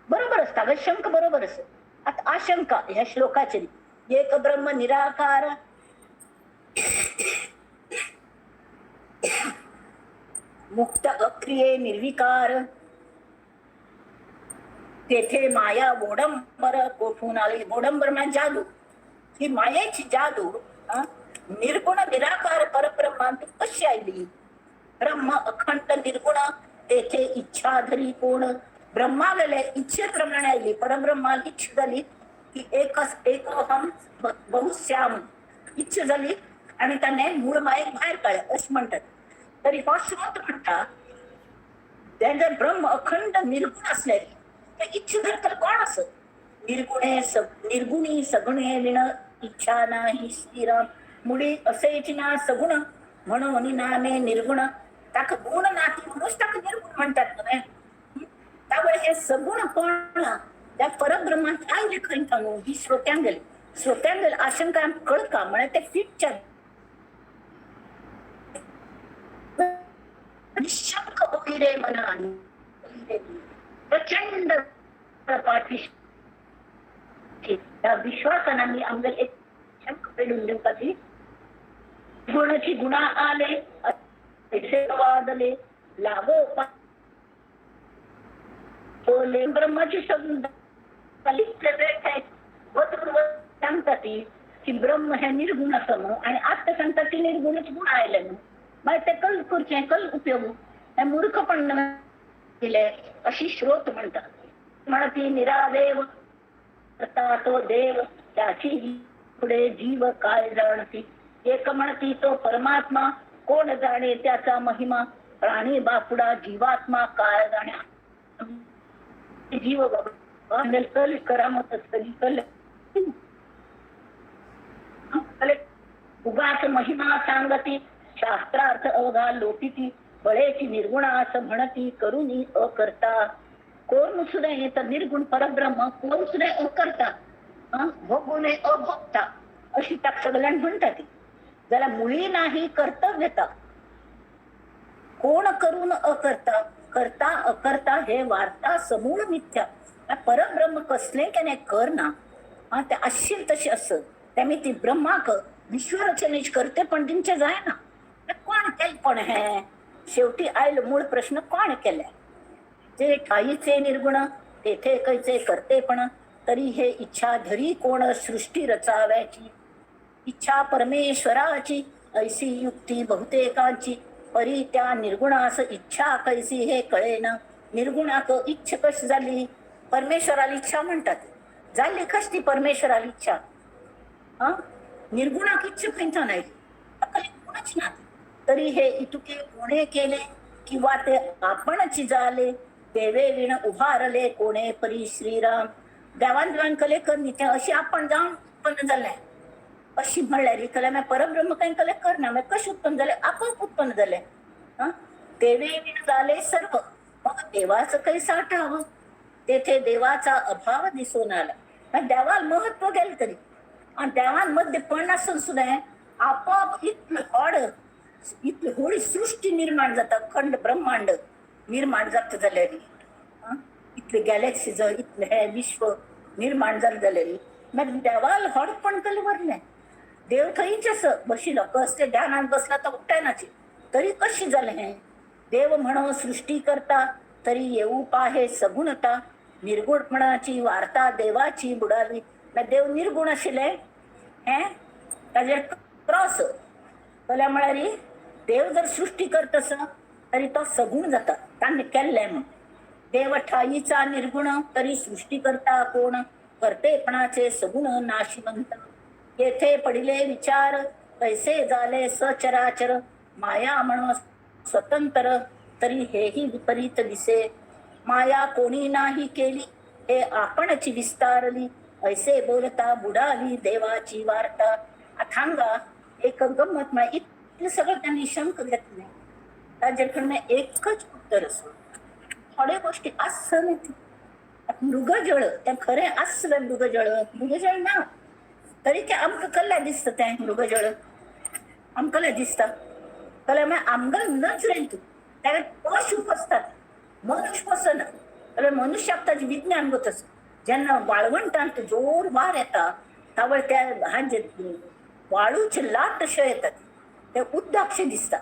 बरोबर आसता ग शंक, बरोबर आसा. आतां आशंका ह्या श्लोकाचेर, एक ब्रह्म निराकार मुक्त अक्रिये निर्विकार, तेथे माया वोडंबर कोठून आली. वोडंबर म्हणजे जादू, ही मायेची जादू निर्गुण निराकार परब्रह्मांत कशी आयली. ब्रह्म अखंड निर्गुण तेथे इच्छाधरी कोण. ब्रह्मागेले इच्छेप्रमाणे आयली, परब्रह्माला इच्छा झाली की एकच एकोहम बहुश्याम, इच्छा झाली आणि त्याने मूळ मायेक भायर काडले अशें म्हणतात. तरी हो श्रोत म्हणटा तें जर ब्रह्म अखंड निर्गुण असले तर इच्छा धरतले कोण आसत? निर्गुणे निर्गुणी सगुणे विण इच्छा नाही श्रीराम, मुळी असेच ना सगुण म्हणून नामे निर्गुण. ताका गुण ना ती म्हणूनच ताका निर्गुण म्हणतात न्हय. त्यामुळे हे सगुण पण त्या परब्रह्मांत आयले खंय न्हू, ही श्रोत्यांगेल श्रोत्यांगेल आशंका कळका म्हळ्यार ते फिटच्या निशंक होई मना प्रचंड पाठी त्या विश्वासान आमी आमगेर एक शंक पेडून दिवपाची. गुणाची गुणा आले ऐसे वादले लागो ब्रह्माची सांगता ती की ब्रह्म हे निर्गुण आसा न्हू, आनी आतां सांगता ती निर्गुणच गुण आयले न्हू, मागीर ते कल करचें कल उपयोग हे मूर्खपण दिले अशी श्रोत म्हणटा. म्हणती निरादेव करता तो देव, त्याची पुढे जीव काय जाणती. एक म्हणती तो परमात्मा, कोण जाणे त्याचा महिमा. प्राणी बापुडा जीवात्मा काय जाणे. जीव बाबा कल करामत कल उगाच महिमा सांगती, शास्त्रार्थ अवघा लोपिती. बळेची निर्गुणास म्हणती करुनी अकर्ता. कोण सुद्धा तर निर्गुण परब्रह्म कोण सुद्धा अकर्ता, भोगूने अभोगता अशी त्या सगळ्यांना म्हणतात. ज्याला मुळी नाही कर्तव्यता, कोण करून अकर्ता, करता अकर्ता हे वार्ता समूळ मिथ्या. परब्रह्म कसले की नाही कर ना, ते असशील तशी असत. त्यामुळे ती ब्रह्माक विश्वरचनेच करते पण दिमचे जायना. कोण केलं पण हे शेवटी आयल मूळ प्रश्न कोण केले. जे ठाईचे निर्गुण तेथे कैचे करते पण, तरी हे इच्छा धरी कोण सृष्टी रचाव्याची. इच्छा परमेश्वराची ऐसी युक्ती बहुतेकांची, परी त्या निर्गुणास इच्छा कैसी हे कळेना. निर्गुणाक इच्छा कशी झाली? परमेश्वराला इच्छा म्हणतात. झाली कशी ती परमेश्वराला इच्छा? निर्गुणाक इच्छा खंयचा नाही, गुणच ना. तरी हे इतुके कोणे केले किंवा ते आपणच झाले, देवे विण उभारले कोणे परी श्रीराम. देवान देवान कले कर न्ही ते अशी आपण जावन उत्पन्न जालें अशी म्हणल्यार कले मागीर परब्रह्म कांय कले करना, मागीर कशें उत्पन्न जालें? आपोआप उत्पन्न जालें. देवे विण झाले सर्व, मग देवाचं काही साठावं, तेथे देवाचा अभाव दिसून आला. मागीर देवाल महत्व गेलें तरी, आनी देवान मध्य पडनासून सुद्दां आपोआप इतलें व्हड इतली व्हडली सृश्टी निर्माण जाता, अखंड ब्रह्मांड निर्माण जाता जाल्यार, इतले गॅलेक्सीज इतलें हें विश्व निर्माण जालें जाल्यार मागीर देवाल व्हडपण कलें वरलें. देव थंयच आसा बशिल्लो, कसले ध्यानान बसला तो उठनाची, तरी कशें जालें हें? देव म्हणो सृष्टी करता, तरी येऊ पाहे सगुणता. निर्गुणपणाची वार्ता देवाची बुडाली. मागीर देव निर्गुण आशिल्ले हें ताजेर क्रॉस कल्या म्हळ्यार देव जर सृष्टी करतस तरी तो सगुण जाता, ताणें केल्लें म्हूण. देव ठाईचा निर्गुण तरी सृष्टी करता कोण, करतेपणाचे सगुण नाशिवंत. येथे पडिले विचार कैसे झाले सचराचर, माया म्हण स्वतंत्र तरी हेही विपरीत दिसे. माया कोणी नाही केली हे आपणची विस्तारली, ऐसे बोलता बुडाली देवाची वार्ता. थांगा एक गंमत म्हळ्यार इतलें सगळें त्यांनी शंक घेतलें, ताजेर कडल्यान एकच उत्तर आसा. थोड्यो गोश्टी आसना ती मृगजळ, तें खरें आसलें मृगजळ, मृगजळ ना तरी तें आमकां कल्ल्या दिसता, तें मृगजळ आमकां दिसता. जाल्यार मागीर आमकां नजरेन तूं ताका पशु फसतात, मनुष्य फसना. जाल्यार मनुष्याक ताजें विज्ञान गोत. जेन्ना वाळवंटांत जोर वार येता तावळ त्या हांचे वाळूचे लाट अशे येतात, ते उदकशें दिसता,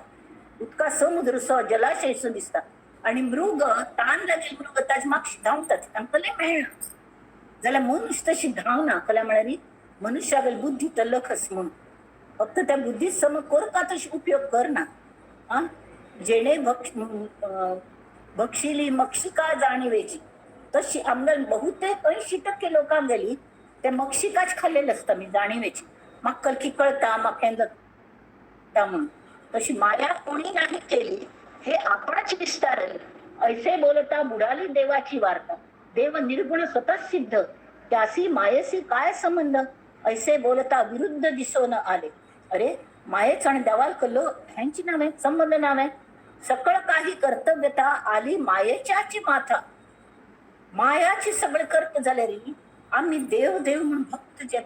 उदका समुद्र सो जलाशय सो दिसता. आनी मृग तान लागीं मृग ताजे मागशी धांवतात, तांकां मेळना. जाल्यार मनुष्य तशी धांवना, कल्या म्हळ्यार मनुष्यागेली बुद्धी तल्लख आसा म्हूण फक्त त्या बुद्धी सम करपा तशी उपयोग करना. आं जेणे भक्षिली मक्षिका जाणिवेची, तशी आमगेली बहुतेक 80% लोकांक गेली ते मक्षिकाच खाल्लेले आसता मी जाणिवेची. म्हाका कलकी कळटा म्हाका हें जाता म्हूण. तशी माया कोणी नाही केली हे आपणच विस्तारले. ऐसे बोलता बुडाली देवाची वार्ता. देव निर्गुण स्वतः सिद्ध, त्यासी मायेसी काय संबंध. ऐसे बोलता विरुद्ध दिसोन आले. अरे मायेच आणि देवाल कल्लो ह्यांची नाव आहे, संबंध नाव आहे. सकळ काही कर्तव्यता आली मायेच्याची माथा. मायाची सगळे कर्त झाले रे. आम्ही देव देव म्हणून भक्त जे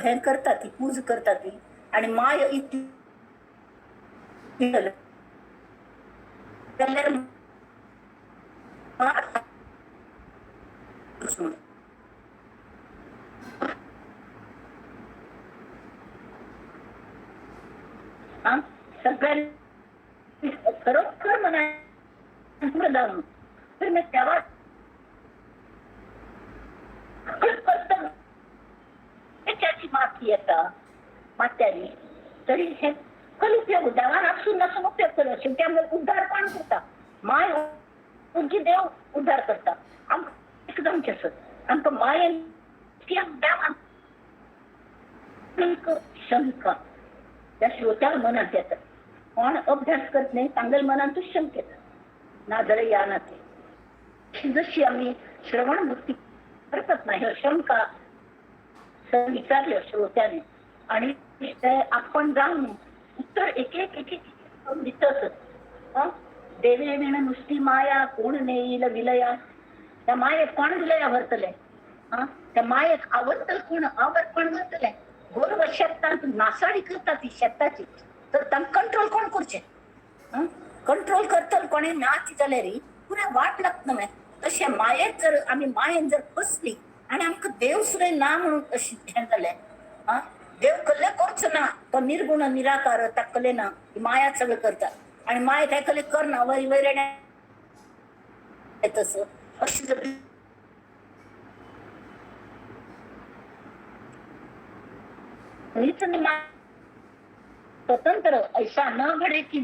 हे करतात ती पूज करतात ती, आणि माय इतली सगळ्यांनी खरोखर म्हणा तर मी तेव्हा त्याची माती येता मात्यारी तरी हे कल उपयोग देवान आसून नासून उपयोग करता. शेवटी आमकां उद्धार कोण करता? माय उगी देव उद्धार करता. आमकां एकदमचें आसत आमकां मायेन देवान शंका त्या श्रोत्या मनात येतात. कोण अभ्यास करत नाही तांगेल मनांतूच शंक येतात, ना जाल्यार या ना ते. जशी आमी श्रवण भक्ती करतात ना ह्यो शंका विचारल्यो श्रोत्याने आणि ते आपण जावन उत्तर एक एक एक एक दितच. देवे विण नुसती माया कोण नेईल विलया. त्या मायेक कोण विलया व्हरतले? त्या मायेक आवडतल कोण, आवड कोण व्हरतले? गोरव शेतांत नासाडी करता ती शेताची, तर तांकां कंट्रोल कोण करचें? कंट्रोल करतल कोणें ना ती जाल्यार पुराय वाट लागता न्हय. तशें मायेक जर आमी मायेन जर फसली आनी आमकां देव सुद्दां ना म्हणून अशें हें जालें, देव कल्ले करचो ना, तो निर्गुण निराकार ताका कल्ले ना, माया सगळें करता आनी माया काय कल्ले करना वयर वयर तसं अशें जर स्वतंत्र ऐसा न घडे की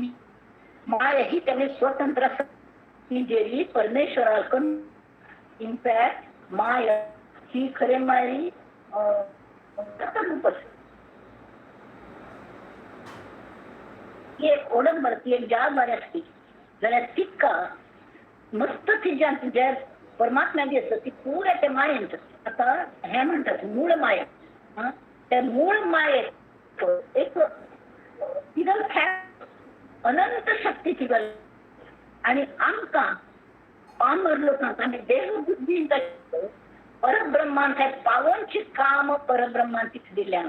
माय ही त्याने स्वतंत्र ती जेली परमेश्वराकून. इनफॅक्ट my ही खरे मायरी रूप असते. ती एक ओडंबर, ती एक जाग बरी आसली जाल्यार तिका मस्त ती ज्या परमात्म्या जी आसता ती पुराय त्या मायेंत. आतां हें म्हणटात मूळ माया. त्या मूळ मायेक एक अनंत शक्ती ती आणि आमकां पामर लोकांक आमी देह बुद्धी परब्रह्मान पावनची काम परब्रह्मान तिका दिल्या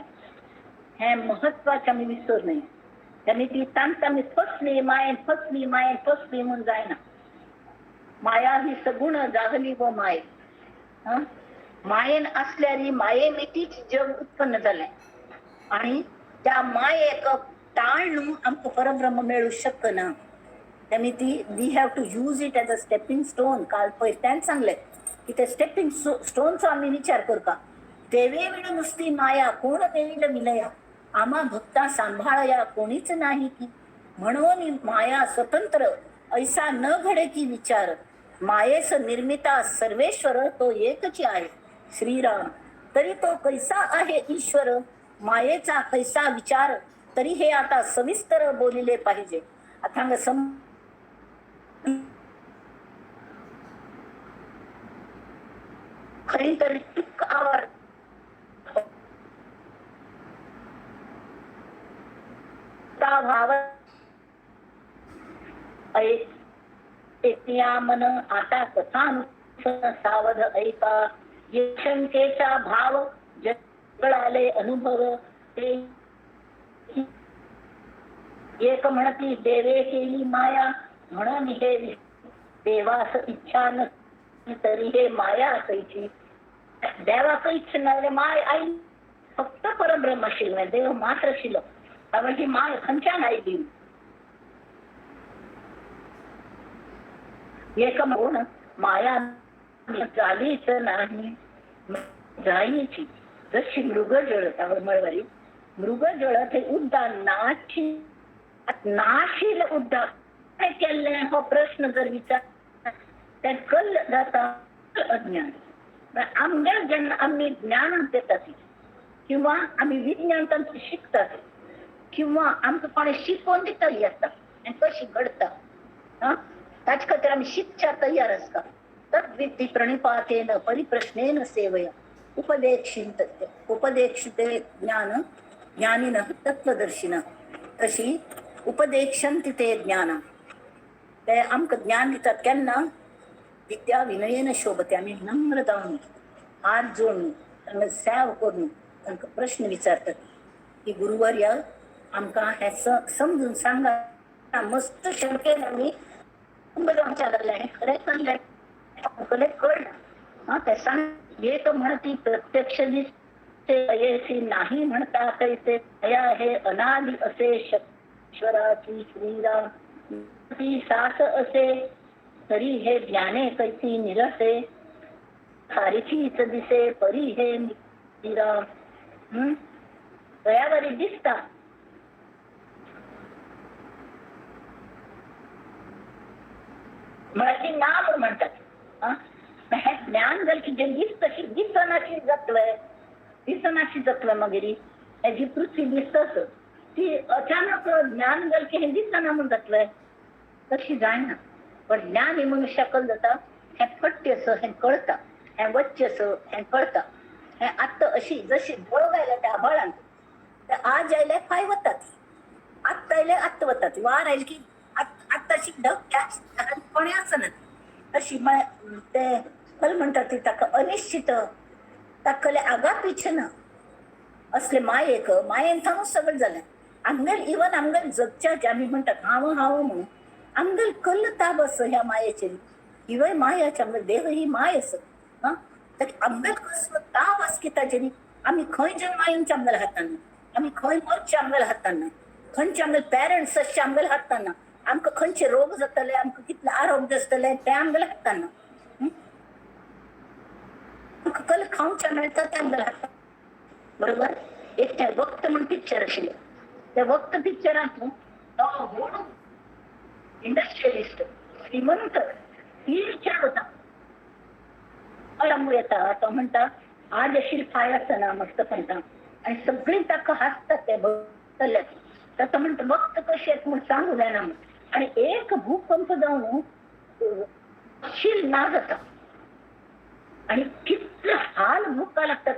हें महत्वाचें आमी विसर न्हय. आनी ती तांकां आमी फसली मायेन फसली मायेन फसली म्हूण जायना. माया ही सगुण जागली व माय. मायेन आसल्यार माये मितीच जग उत्पन्न जालें आणि त्या मायेक टाळ न्हू आमकां परब्रह्म मेळूं शकना. आनी ती we have to use it as a stepping stone. काल पयर तेंच सांगलें की त्या स्टेपिंग स्टोनचो आमी विचार करता. देवे विण नुसती माया कोण देईल विलया, आम्हा भक्ता सांभाळया कोणीच नाही की, म्हणून माया स्वतंत्र ऐसा न घडे की विचार, मायेस निर्मिता सर्वेश्वर तो एकच आहे श्रीराम, तरी तो कैसा आहे ईश्वर, मायेचा कैसा विचार, तरी हे आता सविस्तर बोलिले पाहिजे. आता हांगा खरी तरी तुक आवर भाव मन आता कथा सावध ऐका, शंकेचा भाव जगळाले अनुभव, ते एक म्हणती देवे केली माया, म्हणून हे देवास इच्छा न तरी हे माया असायची. देवाक इच्छा ना my I फक्त परब्रह्म आशिल्लें, देव मात्र आशिल्लो, त्यामुळे ही my खंयच्यान आयली? एक म्हणून माया झालीच नाही जाईची, जशी मृगजळ मळवारी मृगजळ ते उद्दा नाची नाशील उद्दा काय केल्लें हो प्रश्न जर विचार त्या कल जाता अज्ञान. आमगेर जेन्ना आमी ज्ञान घेतात किंवा आमी विज्ञान तांचे शिकतात किंवा आमकां कोणें शिकोवन दितली आसता आनी कशी घडता. ताचे खातीर आमी शिकच्या तयार आसता. तद्विद्धी प्रणिपातेन परिप्रश्नेन सेवया उपदेक्षिते ज्ञान ज्ञानिनः तत्त्वदर्शिनः. तशी उपदेक्षन्ति ते ज्ञान, ते आमकां ज्ञान दितात केन्ना? विद्या विनयेन शोभते. आमी नम्र जावन हात जोडून तांकां सेव करून तांकां प्रश्न विचारतात की गुरुवर्य आमकां हें समजून सांगा. मस्त शंकेन आमी जावच्या लागलें हें खरें सांगलें कळना. हा ते सांग एक म्हणती प्रत्यक्ष दिसते नाही म्हणता तैसे दया हे अनादि असे ईश्वराची श्रीराम ती सास असे तरी हे ज्ञाने कैसी निरसे सारखीच दिसे परी हे श्रीराम. दयावरी दिसता. मराठी ना म्हूण म्हणटात. हें ज्ञान जालें की जें दिसता तशी दिसनाशी जातलें, दिसनाशी जातलें. मागीर हेजी पृथ्वी दिसताच ती अचानक ज्ञान जालें की हें दिसना म्हूण जातलें, तशी जायना. पण ज्ञान हे मनुष्याक जाता, हें फट्य असो हें कळटा, हें वच्चें असो हें कळटा. हें आत्तां अशी जशी धग आयल्या त्या आभाळांत, ते आज आयले फाय वतात, आत्तां आयले आत्तां वतात, वार आयले की आत्ताशी धग त्याच कोणें आसना. तशी ते खल म्हणटात ती ताका अनिश्चित ताकले आगापीच ना असले मायेक मायेन थावन सगळें जालें. आमगेल इवन आमगेल जगच्याचे आमी म्हणटात हांव हांव म्हणून आमगेल कल्ल ताब आसा ह्या मायेचेर. हिवय मायाचे आमगेल देह ही माय आसा. हां आमगेल कसलो ताब आसा की ताजेर आमी खंय जन्मा येवचे आमगेल्या हातान, आमी खंय मरचे आमगेल्या हातान, खंयचे आमगेले पेरंट्स आसचे आमगेल्या हातान, आमकां खंयचे रोग जातले, आमकां कितले आरोग्य आसतलें तें आमगेल्या हातान, आमकां कल खावचें मेळटा तें आमगेल्या हातान. बरोबर. एक तें वक्त म्हूण पिक्चर आशिल्लें. त्या वक्त पिक्चरांत तो व्हड इंडस्ट्रियलिस्ट श्रीमंत विचार होता येता. तो म्हणटा आज अशी फाय आसना मस्त म्हणटा आनी सगळीं ताका हांसतात ते बसतले. तो म्हणटा वक्त कशें येता म्हूण सांगू जायना म्हूण. आनी एक भूकंप जावन शील ना जाता आनी कितले हाल भोगपाक लागतात.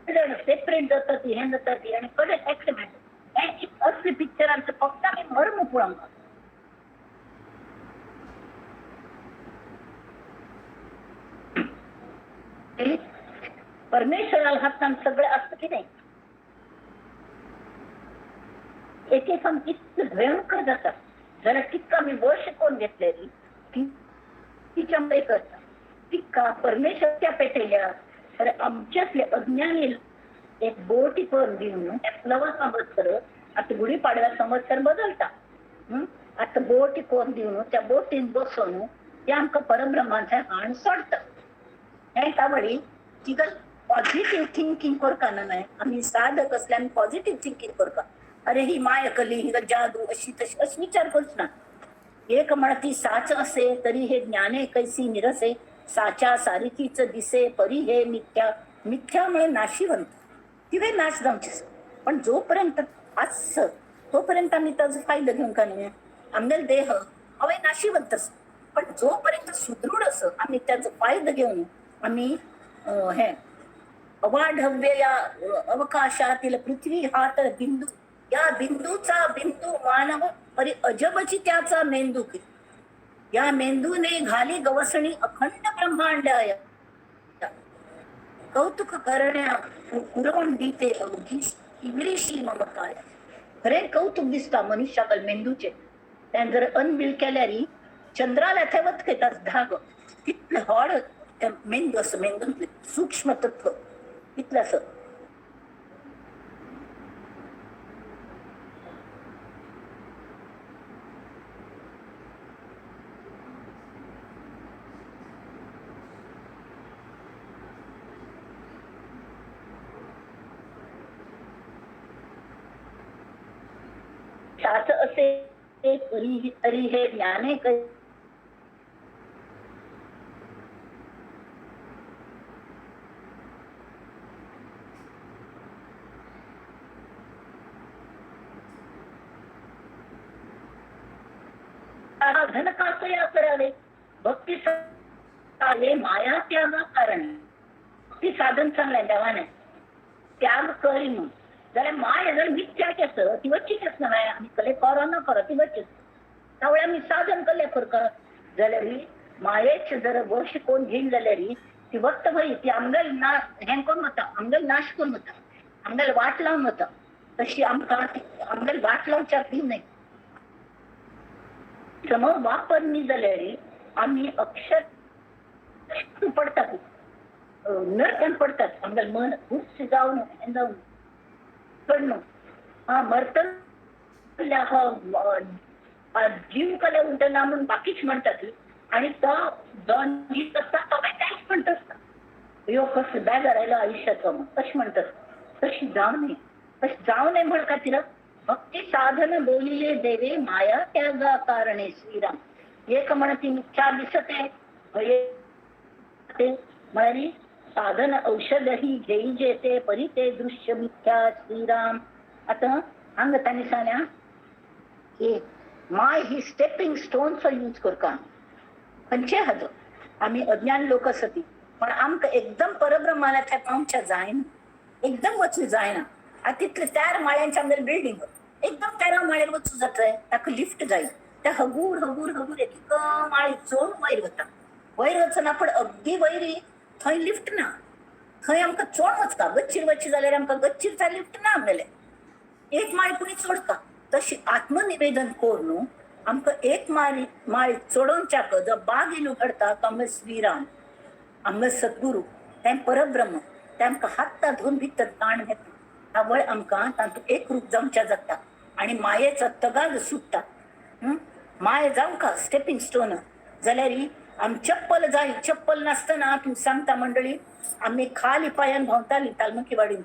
सेपरेट जाता ती, हें जाता ती आनी कडे एक्सिडेंट. हें असले पिक्चरांचो फक्त आमी मर्म पळोवंक. परमेश्वराला हातान सगळें आसता कितें एक एक आमी इतलें भयंकर जाता जाल्यार तिका आमी वश कोण घेतलेली तिच्या मदीं करता. तिका परमेश्वराच्या पेटयल्या तर आमच्यातले अज्ञानी एक बोटी करून दिवन प्लव संवत्सर आतां गुढीपाडव्या संवत्सर बदलता. आतां बोटी करून दिवन त्या बोटीन बसोवन ते आमकां परब्रह्माचें हाण सोडटा. हें तावळी तिका पॉझिटिव्ह थिंकींग करता न्हय आमी साधक असले आमी पॉझिटिव्ह थिंकींग करता. अरे ही माया कली ही जादू अशी तशी अशी विचार करच ना. एक म्हणती साच असे तरी हे ज्ञाने कैसी निरसे साचा सारिखीच दिसे परी हे मिथ्या. मिथ्या म्हणजे नाशिवंत, तिवे नाश जावचे. पण जोपर्यंत आस तोपर्यंत आम्ही त्याचा फायदा घेऊन का न्हय. आमगेल देह हवे नाशिवंत आसा पण जोपर्यंत सुदृढ असं आम्ही त्याचा फायदा घेऊन आम्ही हे अवाढव्य या अवकाशातील पृथ्वी हा तर बिंदू, या बिंदूचा बिंदू मानव परी अजबची त्याचा मेंदू, या मेंदूने घाली गवसणी अखंड ब्रह्मांड कौतुक करण्या पुरवण दिते अवघी इंग्लिशी ममताय. खरे कौतुक दिसता मनुष्याकल मेंदूचे. त्यान जर अनबिल केल्यार चंद्राला थंय वत धाग तितले हॉड मेंदू असं मेंदूंतले सूक्ष्म तत्व तितलें असं. साच असे तरी हे ज्ञाने साधन कासया करावे. भक्ती साधे माया त्यागा कारण. भक्ती साधन सांगलें देवाने, त्याग करी म्हणून. जाल्यार माया जर मिथ्याची आसत ती वच्चीच आसना. माया आमी कले करो ना करो ती वच्चीच. त्यावेळी आमी साधन कले करता जाल्यार मायेच जर वश कोण घेवन जाल्यार ती वक्त भई ती आमगेल ना हें करून वता, आमगेल नाश करून वता, आमगेल वाट लावन वता. तशी आमकां आमगेल वाट लावच्याक दी न्हय. सम वापर न्ही जाल्यार आमी अक्षर पडटात, नरकान पडटात. आमगेलें मन गुस्स जावन हें जावन पडनु हा मरतन जीव कले उरतना म्हणून बाकीच म्हणटात. आणि तो दोन जीव आसता तो मागीर तेंच म्हणटा आसता, यो कसो बेजार आयलो आयुश्याचो कशें म्हणटा. तशी जावं न्हय. तशें जावं न्हय म्हण खातीर भक्ती साधन बोलिले देवे माया त्यागा कारणे. श्रीराम एक म्हणती मिथ्या दिसते भये म्हळ्यार साधन औषध ही घेई जेते परी ते दृश्य मिथ्या. श्रीराम आतां हांगा तांणी सांगल्या की my he stepping स्टोनचो यूज करता. खंयचे हाजो आमी अज्ञान लोक आसती पण आमकां एकदम परब्रह्माला थंय पावच्या जायना, एकदम वचूं जायना. आतां तितले 4 माळ्यांचे आमगेले बिल्डींग, एकदम 13 माळ्यार वचूं जातलें, ताका लिफ्ट जाय. त्या हगूर हगूर हगूर एक माळी चोड वयर वता. वयर वचना पण अगदी वयरी थंय लिफ्ट ना, थंय आमकां चोड वचता. गच्चीर वचचें जाल्यार आमकां गच्चीर थंय लिफ्ट ना आमगेले, एक माळी पुणी चडता. तशी आत्मनिवेदन करून आमकां एक माळी माळी चडोवच्याक जो बाग येवन उगडता तो आमगे श्रीराम, आमगे सद्गुरू, तें परब्रह्म. तें आमकां हात धरून भितर ताण घेता. तावळ आमकां तातूंत एक रूप जावच्या जाता आनी मायेचो तगाद सुट्टा. माय जावं का स्टेपिंग स्टोन जाल्यार आमी चप्पल जाय. चप्पल नासतना तूं सांगता मंडळी, आमी खाली पांयान भोंवताली तालमुखी वाडीन.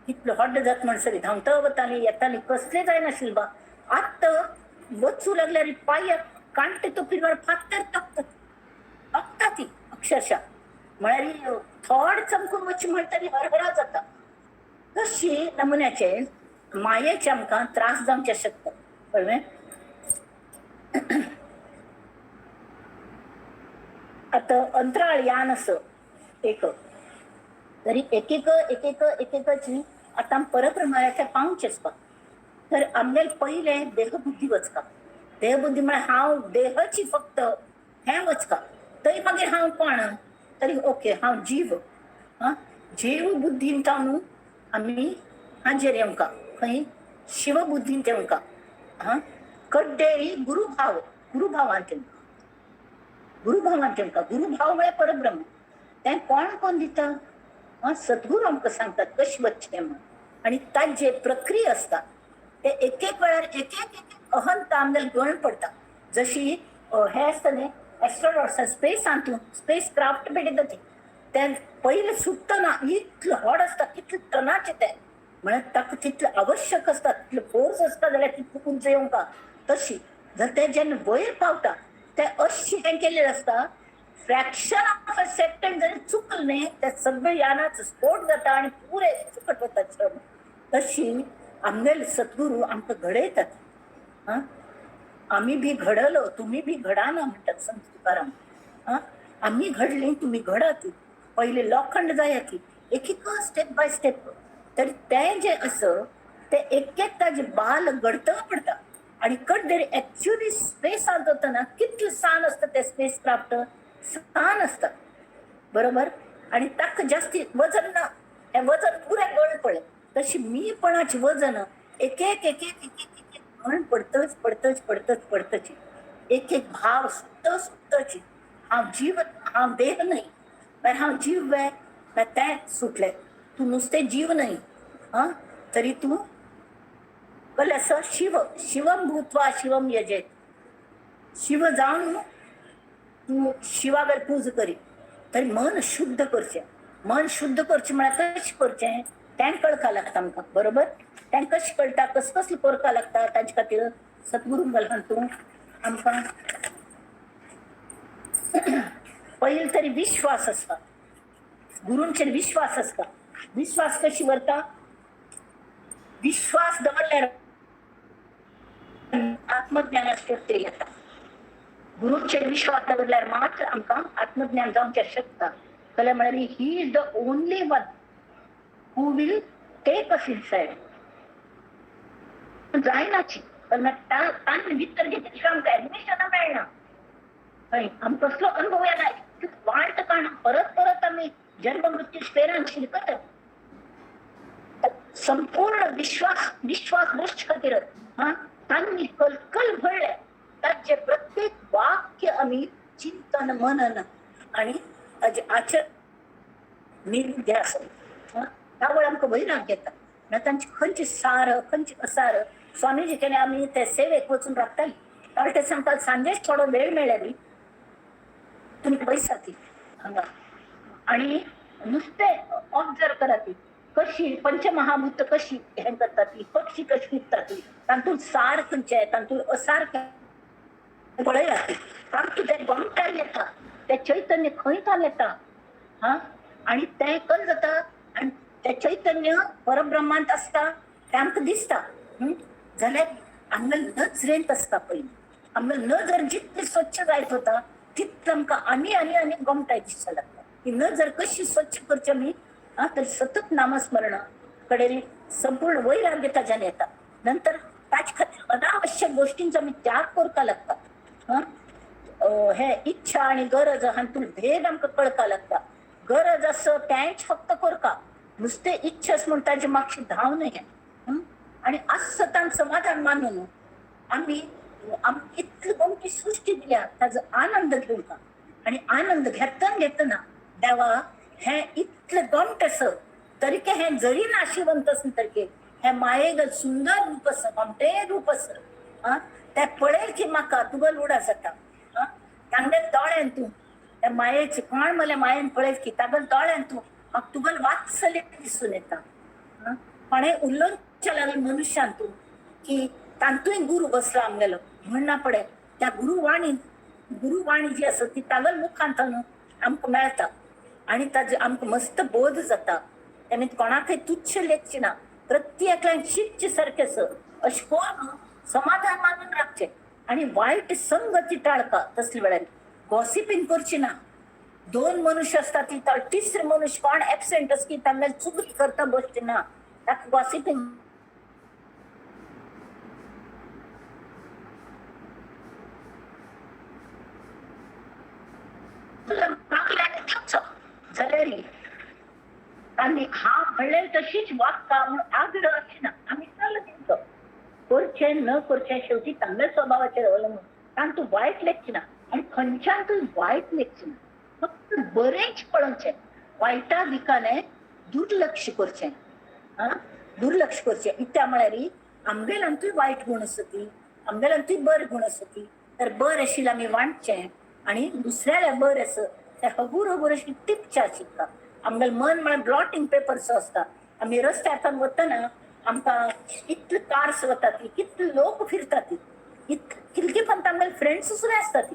इतलो हड्ड जात म्हणसरी धांवता वताली येताली, कसले जायनाशिल्लें बा. आत्तां वचूं लागल्यार पांयाक कांटे तोपीर फातर तोपतात, तोपता ती अक्षरशः. म्हळ्यार थोड चमकून वचचें म्हणटरी हरहरा जाता. तशी नमुन्याचे मायेचे आमकां त्रास जावचे शकता. कळ्ळें? आतां अंतराळ यान आसा एक, तरी एक एक एक एक एकेकाची आतां परब्रह्माच्या पावचें आसता. तर आमगेले पयलें देहबुद्धी वचका. देहबुद्धी म्हळ्यार हांव देहाची फक्त हें वचका. तरी मागीर हांव कोण तरी ओके हांव जीव. आं जीव बुद्धीन न्हू आमी हाजेर येवंका, खंय शिवबुद्धीन येवंका. आं कड्डेरी गुरुभाव, गुरुभावान तेंका, गुरुभावान तेंका. गुरुभाव म्हळ्यार परब्रह्म. तें कोण कोण दिता? आं सद्गुरू आमकां सांगतात कशें वचचें म्हण. आनी ताजे प्रक्रिया आसता ते एक एक वेळार एक एक एक अहंता आमगेले गण पडटा. जशी हें आसता न्ही एस्ट्रोनॉट्स स्पेसांत स्पेस क्राफ्ट भेटयता ती, तें पयलें सुट्टना इतलें व्हड आसता, कितले टनाचें तें, म्हळ्यार ताका तितलें आवश्यक आसता, तितलें फोर्स आसता जाल्यार तितलें उंच येवंका. तशी जर तें जेन्ना वयर पावता तें अशें हें केल्लें आसता, फ्रॅक्शन ऑफ अ सेकंड जरी चुकलें न्ही तें सगळें यानाचो स्फोट जाता आनी पुरें फुकट वता श्रम. तशी आमगेले सद्गुरू आमकां घडयतात. आं आमी बी घडलो तुमी बी घडाना म्हणटात संत तुकाराम. आं आमी घडली तुमी घडात. पयलें लोखंड जायात, एक एक स्टेप बाय स्टेप. तरी तें जें आसा तें एक एक ताजें बाल घडत पडटा. आनी कड्डेर एक्चुअली स्पेसांत वतना कितलें सान आसता तें स्पेस क्राफ्ट, सान आसता बरोबर. आनी ताका जास्ती वजन ना, हें वजन पुरें गळ पडलें. तशी मीपणाचें वजन एक एक एक एक एक एक गळ पडतच पडतच पडतच पडतच एक एक भाव सुटत सुटतच. हांव जीव, हांव देह न्हय, मागीर हांव जीव वे, मागीर तें सुटलें. तूं नुस्तें जीव न्हय आं, तरी तूं कल्लें आसा शिव. शिवम भूत्वा शिवम यजेत. शिव जावन तूं शिवागेर पूजा करी. तरी मन शुद्ध करचें. मन शुद्ध करचें म्हळ्यार कशें करचें तें कळपाक लागता आमकां, बरोबर. तें कशें कळटा, कसं कसलें करपाक लागता ताजे खातीर सद्गुरू घालून तूं आमकां पयलीं तरी विश्वास आसता, गुरूंचेर विश्वास आसता. विश्वास कशी व्हरता? विश्वास दवरल्यार आत्मज्ञानाचेर ते येता. गुरूचेर विश्वास दवरल्यार मात्र आमकां आत्मज्ञान जावचें शकता. जाल्यार म्हळ्यार he is the only one who will take us inside. जायनाची तांणी भितर घेतली आमकां ऍडमिशन मेळना. हय, आमकां कसलो अनुभव येना, वाट काण परत परत आमी जन्म मृत्यू स्पेरान शिरकत. संपूर्ण विश्वास विश्वास गोष्ट खातीर हा तांणी कलकल भरले. ताचे प्रत्येक वाक्य आमी चिंतन मनन आणि ताजे आचरण निध्यास त्यावेळ आमकां वैराग येता. तांची खंयची सार खंयची असार स्वामीजी केले आमी ते सेवेक वचून राखताली. ते सांगतात सांजेच थोडो वेळ मेळ्ळ्यारी तुमी बैसा ती हांगा आणि नुसते ऑब्झर्व करा ती कशी पंचमहाभूत कशी हे करतात ती, पक्षी कशी उडटात ती, तातूंत सार खंयचे तातूंत असार पळयात, तातूंत ते गोमटार येता, ते चैतन्य खंय ताल येता हा, आणि ते कल जाता आणि ते चैतन्य परब्रह्मांत आसता ते आमकां दिसता. जाल्यार आमगे नजरेंत आसता पयलीं. आमगे नजर जितली स्वच्छ जायत वता तितलें आमकां आनी आनी आनी गोमटाय दिसता लागता. ही नजर कशी स्वच्छ करची आमी हा, तर सतत नामस्मरण कडेन संपूर्ण वैराग्य ताज्यान येता. नंतर ताचे खातीर अनावश्यक गोष्टींचो आमी त्याग करपाक लागता. हे इच्छा आणि गरज हातूंत भेद आमकां कळपाक लागता. गरज आसा तेंच फक्त करपा, नुस्तें इच्छाच म्हूण ताजे मागशी धांव न्हय. आणि आसतान समाधान मानून आमी इतली गोमटी सृष्टी दिल्या ताजो आनंद घेवका. आणि आनंद घेतना घेतना देवा हे इतले गोमट आसा तरीके हे जरी नाशिवंत आसून तरीके हे मायेगल सुंदर रूप आसा, गोमटे रूप आसा. हा, ते पळयल की म्हाका तुगल उडा जाता. तांगेले दोळ्यान तूं त्या मायेचे कोण मला मायेन पळयल की तागल दोळ्यान तूं म्हाका तुगल वात्सल्य दिसून येता. कोणें उलोवच्या लागले मनुष्यान तूं की तांतूय गुरू बसला आमगेलो म्हणना पडे. त्या गुरुवाणी गुरुवाणी जी आसा ती तागल मुखांत आमकां मेळटा आनी ताजे आमकां मस्त बोध जाता. आनी कोणाकय तुच्छ लेखची ना, प्रत्येकल्यान शिकचे सारकें आसा अशें करून समाधान मानून राखचें आनी वायट संगती टाळपा. तसले वेळार गॉसिपींग करची ना. दोन मनुष्य असतात ती तिसरे मनुष्य कोण एबसेंट आसा की तांगेले चुगली करता बसचे ना, ताका गॉसिपींग जाल्यार आनी हा म्हणल्यार तशीच वागता म्हूण आग्रह अशी ना. आमी चल दिवचो करचें न करचें शेवटी तांगल्या स्वभावाचेर अवलंबून. तांतूं वायट लेखचें ना आनी खंयच्यान तूं वायट लेखचें ना, फक्त बरेंच पळोवचें. वायटा दिकाने दुर्लक्ष करचें. हा, दुर्लक्ष करचें इत्या म्हळ्यार आमगेल्यांतूय वायट गूण आसा ती, आमगेल्यांतूय बरे गूण आसा ती, तर बरें आशिल्लें आमी वांटचें आनी दुसऱ्याल्या बरें आसा तें हगूर हगूर अशी टिपचें आशिल्लें. आमगेलें मन म्हळ्यार ब्लॉटिंग पेपर्स आसता. आमी रस्त्यार वतना आमकां इतले कार्स वतात, कितले लोक फिरतात, कितके पण आमगेले फ्रेंड्स सुद्दां आसतात.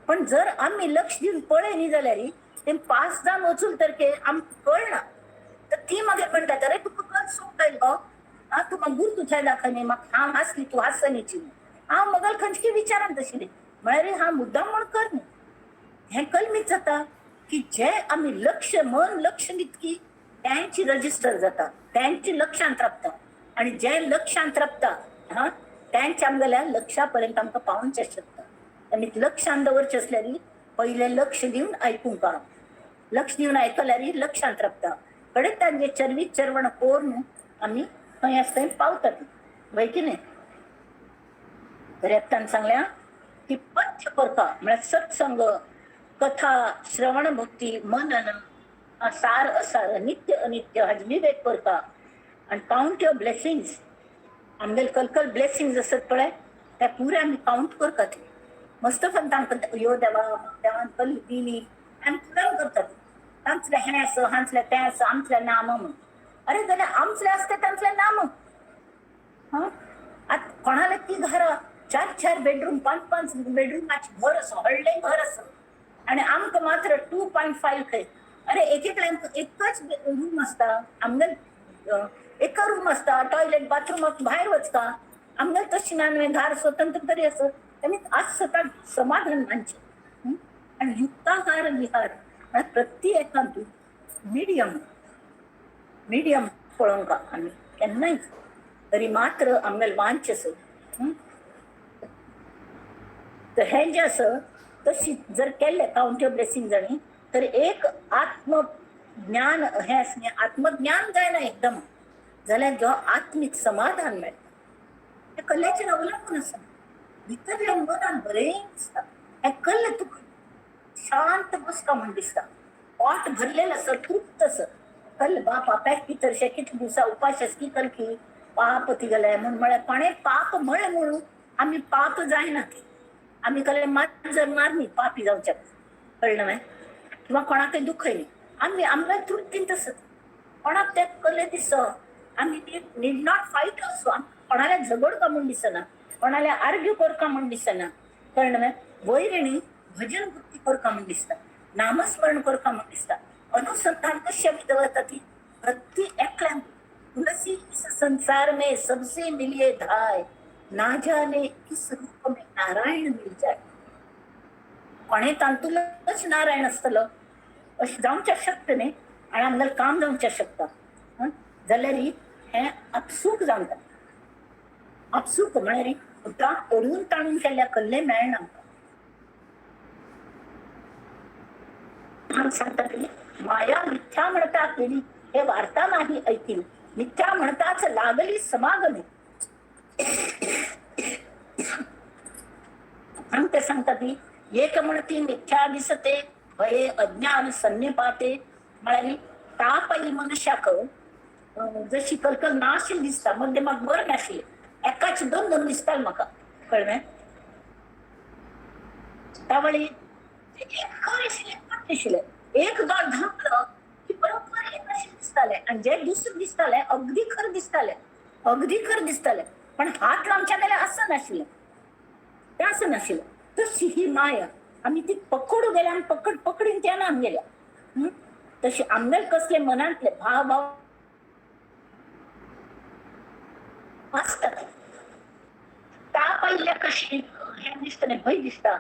पण जर आमी लक्ष दिवन पळय न्ही जाल्यार ते पास जावन वचून तर आमकां कळना. तर ती मागीर म्हणटात अरे तुका कळ सोंपता गो, आं तूं म्हाका गुरू तुझ्या दाखय न्ही, म्हाका हांव हांसली तूं हांसनीची, हांव मगल खंयची विचारान तशी न्ही, म्हळ्यार हांव मुद्दाम म्हूण कर न्ही. हें कलमीत जाता की जे आमी लक्ष मन लक्ष दितकी त्यांची रजिस्टर जाता, त्यांची लक्षांत राबता आनी जे लक्षांत राबता हा त्यांच्या आमगेल्या लक्षा पर्यंत आमकां पावोवचें शकता. आनी लक्षांत दवरचें आसल्यार पयलें लक्ष दिवन आयकूंक, लक्ष दिवन आयकल्यार लक्षांत राबता. कडेन तांचे चरवीत चरवण करून आमी खंय आसता थंय पावतात. वय की न्ही? रेप्तान सांगल्या की पथ्य करता म्हळ्यार सत्संग, कथा, श्रवण भक्ती, मनन, सार असार, नित्य अनित्य हाजे विवेक करता आनी काउंट your blessings. आमगेले कलकल ब्लेसिंग्स आसत पळय त्या पुरे आमी काउंट करतात. मस्त पण तांकां यो देवा देवान कल दिली आनी तुलन करतात. तांचलें हें आसा, हांचलें तें आसा, आमचलें नाम म्हूण. अरे जाल्यार आमचलें आसता तांचलें नाम. हां, आतां कोणाले ती घरां 4-4 बेडरूम, 5-5 बेडरूमाचें घर आसा, व्हडलें घर आसा आनी आमकां मात्र 2.5 खंय. अरे एक एकल्यांक एकच रूम आसता, आमगेले एक रूम आसता, टॉयलेट बाथरूमाक भायर वचता. आमगेले तशें ना न्हय, घर स्वतंत्र तरी आसा. आनी आज स्वताक समाधान मानचें. आनी युक्ताहार विहार म्हळ्यार प्रति एकांतू मिडियम मिडियम पळोवंक आमी केन्नाय तरी मात्र आमगेलें वांछ आसा. तर हें जें आसा तशी जर केल्लें काउंटी ब्लेसिंग जाणी तर एक आत्मज्ञान हें आसलें, आत्मज्ञान जायना एकदम जाल्यार जो आत्मीक समाधान मेळटा तें कल्याचेर अवलंबून आसा. भितरल्या मनान बरें दिसता, हें कल्ल तुका शांत बसता म्हण दिसता, पोट भरलेलें आसा, तृप्त आसा. कल्ल बापा पॅक भितर शे कितले दिवसा उपास आस की कल की पाप तिगेलें म्हूण म्हळ्यार कोणें पाप म्हळें म्हणून आमी पाप जायना. आमी कल्ले माजर मारनी पापी जावच्याक, कळ्ळें न्हय? किंवा कोणाकय दुखय न्ही, आमी आमकां तृप्तीन तसत कोणाक ते कल्ले दिस आमी नीड not fight also. कोणाल्या झगडका म्हूण दिसना, कोणाल्या आर्ग्यू करका म्हूण दिसना, कळ्ळें न्हय? वैरिणी भजन भक्ती करका म्हूण दिसता, नामस्मरण करका म्हूण दिसता. अनुसंधान कशी आमी दवरता ती प्रति एकल्यान. तुलसी इस संसार में सबसे मिलिए धाय, ना जाने किस रूप में नारायण मिल जाय. कोणें तातूंतलोच नारायण आसतलो अशें जावचें शकता न्ही, आनी आमगेलें काम जावचें शकता जाल्यार हें आपसूक जावन जाता. आपसूक म्हळ्यार उतरां ओडून ताणून केल्ल्या कल्लें मेळना आमकां. सांगता की माया मिथ्या म्हणता केली हे वार्ता नाही ऐकील, मिथ्या म्हणताच लागली समागमी. आणि ते सांगतात की एक म्हणती मिथ्या दिसते भये अज्ञान सन्निपाते. म्हळ्यार ताप आयली मनुष्याक जशी कलकल नाशिल्ली दिसता, मध्ये म्हाका बरें नाशिल्लें, एकाच दोन दोन दिसताले म्हाका, कळ्ळें? तावळी एक खर आशिल्लें, एक आशिल्लें, एक दोळ धांपलो की बरोबर एक अशें दिसतालें आनी जे दुसरें दिसतालें अगदी खर दिसतालें, अगदी खर दिसतालें, पण हात लावच्या गेल्यार आसनाशिल्लें, तें आसनाशिल्लें. तशी ही माया आमी ती पकडू गेल्या आनी पकडीन त्या आम गेल्या. तशी आमगेले कसले मनांतले भाव भाव आसतात. ताप आयिल्ल्या कशी हें दिसता न्ही, भंय दिसता,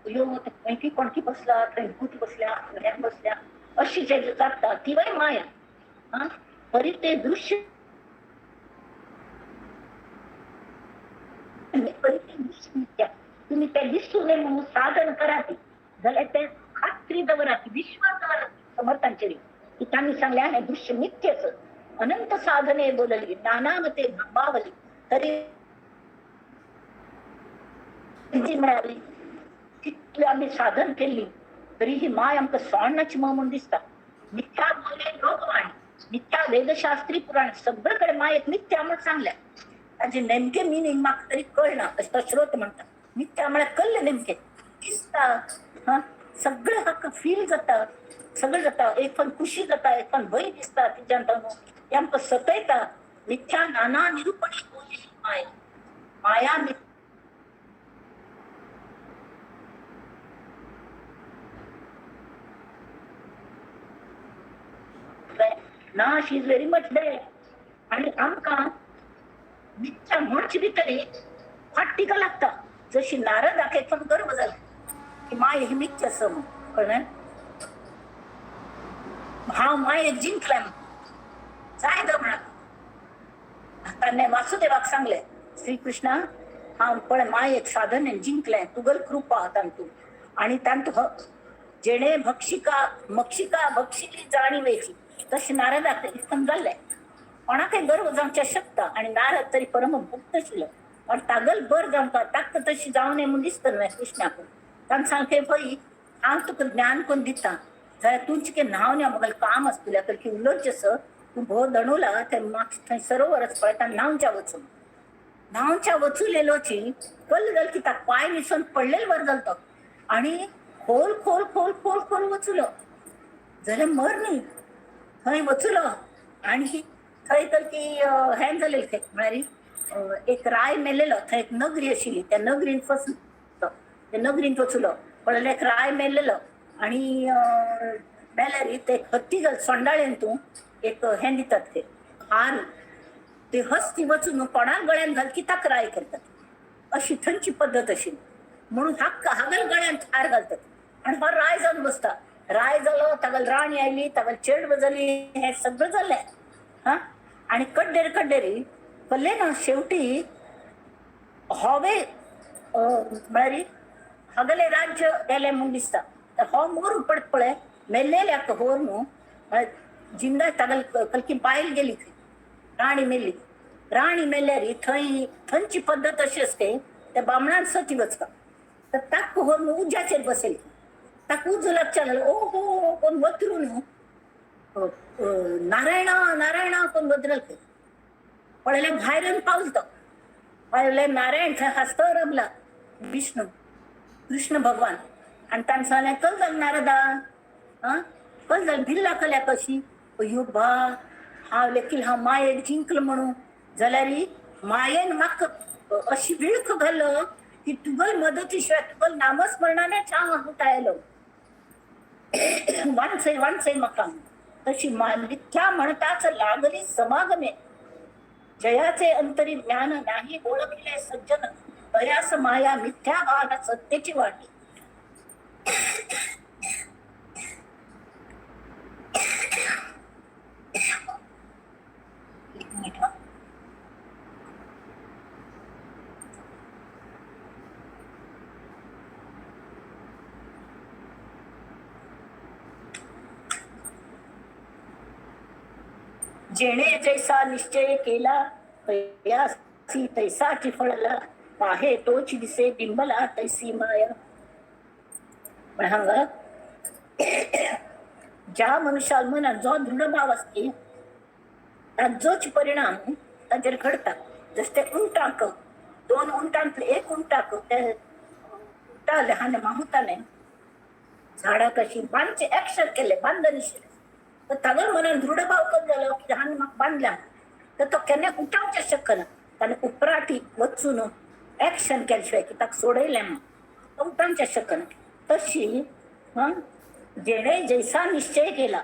यो खंय कोणकी बसला, थंय भूत बसल्या, हें बसल्या, अशी जे जाता तिवय माया. आं परी ते दृश्य मिथ्या, तुम्ही ते दिसू नये म्हणून साधन कराती जाल्यार ते खात्री दवरात, विश्वास दवरात समर्थांचेर की तांणी सांगलें हें दृश्य मिथ्यच. अनंत साधने बोलली नानामते भांबावली तरी मिळाली. तितली आमी साधन केल्ली तरी ही माय आमकां सोडनाची म्हूण दिसता. मिथ्या बोलले लोकवाणी, मिथ्या वेदशास्त्री पुराण, सगळीकडे मायेक मिथ्या म्हूण सांगल्या. ताजे नेमके मिनींग म्हाका तरी कळना, अशें तो श्रोत म्हणटा. मिथ्या म्हळ्यार कळ्ळें नेमकें दिसता, हा सगळें हाका फील जाता, सगळें जाता, एक पण खुशी जाता, एक पण भंय दिसता तिच्यान, ते आमकां सतयता. मिथ्या नाना निरुपणी बोलली माया, माया ना, she is very much there. आणि आमकां मिथ्या म्हणचे भितर फाट तिका लागता. जशी नारदाक एक पण गर्व जाला की माय ही मिथ्या आसा म्हूण, कळ्ळें? हांव मायेक जिंकलें जाय द म्हणा. ताणें वासुदेवाक सांगलें, श्रीकृष्णा हांव पळय मायेक साधन जिंकलें, तुगल कृपा तांतू आणि तांतू जेणे भक्षिका मक्षिका भक्षिली जाणीवेची. तशें नारदाक इतकन जाल्लें. कोणाकय गर्व जावचें शकता आनी नारद तरी परम भक्त आशिल्लो, पण तागल बर जावंक ताका तशी जावं नये म्हूण दिसता न्हय कृष्णाक. ताणें सांगलें पळय हांव तुका ज्ञान कोण दिता जाल्यार तुमचें कितें न्हांवन या म्हगेलें काम आसतलें की उलोवचें सर तूं भोव दणुला थंय मातशें थंय सरोवर आसा पळय ताणें न्हावच्या वचून न्हावच्या वचून येयलोची कल्ल जाल की ताका पांय निसोन पडलेले वर जालो तो आनी खोल खोल खोल खोल खोल वचुलो जाल्यार मर न्ही थंय वचुलो आनी थंय तर की हें जालें थंय म्हळ्यार एक राय मेलेलो, थंय एक नगरी आशिल्ली, त्या नगरीन फसलो, त्या नगरीन वचुलो पळयल्यार एक राय मेलेलो आनी मेल्यार ते हत्ती घाल सोंडाळेन तूं एक हें दितात ते हार, ते हस्ती वचून कोणाक गळ्यान घाल की ताका राय करतात. अशी थंयची पद्दत आशिल्ली. म्हणून हागल गळ्यांत हार घालतात आणि हो राय जावन बसता. राय जालो, तागल राणी आयली, तागल चेडव जाली, हें सगळें जालें. हा, आनी कड्डेर कड्डेरी कल्ले ना शेवटी होवे म्हळ्यार हागले राज्य गेलें म्हूण दिसता. तर हो मोर पडत पळय मेल्लेल्याक होर न्हू म्हळ्यार जिंदा तागल कलकी बायल गेली थंय, राणी मेल्ली. राणी मेल्यार थंय थंयची पद्दत अशी आसते त्या बामणान सती वचपा. तर ताक होर न्हू उज्याचेर बसयली. ताका उजो लागच्या लागलो, ओ हो कोण वतरू न्हू नारायणा नारायणा कोण वदरल खंय. पळयल्यार भायर येवन पावल तो. पळयल्यार नारायण थंय हासतो रमला, विष्णू कृष्ण भगवान. आनी ताणें सांगलें, कल जालें नारदा, आं कल जालें भिल्ला कल्या कशी? अयो बा, हांव लेखील हांव मायेक जिंकलो म्हणून जाल्यार मायेन म्हाका अशी विळख घालो की तुगल मदती शिवाय तुगल नामस्मरणानेच हांव हांगा आयलो. वांचय वांचय म्हाका. तशी मिथ्या म्हणताच लागली समागमे, जयाचे अंतरी ज्ञान नाही ओळखले सज्जन, तयास माया मिथ्या भान सत्तेची वाटी. एक मिनिट. जेणे जैसा निश्चय केला तयासी तैसाची फळला, पाहे तोची दिसे बिंबला तैसी माया. पण हांगा ज्या मनुष्याल मनात जो दृढ भाव असते ताजोच परिणाम ताजेर घडता. जशें ते उंटाक, दोन उंटांतले एक उंटाक ते उंटा लहान माहुताने झाडां कशी बांदचे ऍक्शन केले बांदनिशिल्लें. तर तागेल्या मनान दृढ भाव करून जालो की हांवें म्हाका बांदल्या, तर तो केन्ना उठावचें शकना. ताणें उपराटी वचून ऍक्शन केले शिवाय की ताका सोडयलें म्हूण तो उठावचें शकना. तशी जेणे जैसा निश्चय केला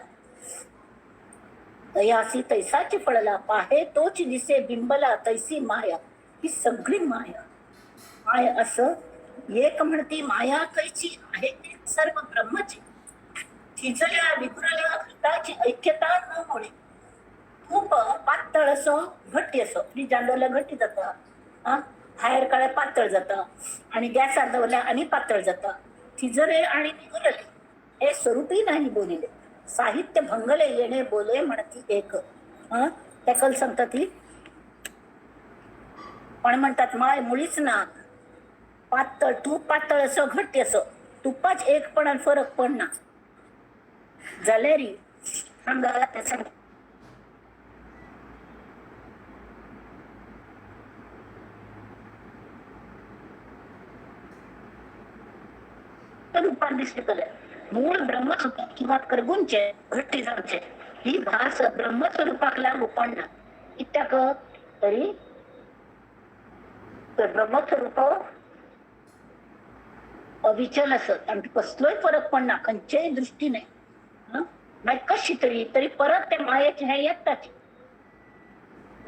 तयासी तैसाची फळला, पाहे तोच दिसे बिंबला तैसी माया. ही सगळी माया माया असं एक म्हणती माया कैची आहे ते सर्व ब्रह्मची, थिजल्या विगुरल्या घृताची ऐक्यता न होणे. खूप पातळ असो घट्टी असो फ्रिजान दवरल्यार घट्टी जाता, आं भायर काडल्यार पातळ जाता, आनी गॅसार दवरल्यार आनी पातळ जाता. थिजले आणि विगुरले हे स्वरूपी नाही बोलिले, साहित्य भंगले येणे बोले म्हणती एक. त्या कल सांगता ती पण म्हणतात माय मुळीच ना पातळ, तूप पातळ असो घट्टी असो तुपाच एक पण फरक पडना जाल्यार हांगा ते सांगता रूपान दिसतले मूळ ब्रह्मस्वरूप किंवा करगुंचे घट्टी जावचे ही भास ब्रह्मस्वरूपाक लागू पडना. कित्याक तरी ब्रह्मस्वरूप अविचल असत आनी कसलोय फरक पडना खंयचेय दृष्टीने. मागीर कशी तरी तरी परत ते मायेचे हे येताच.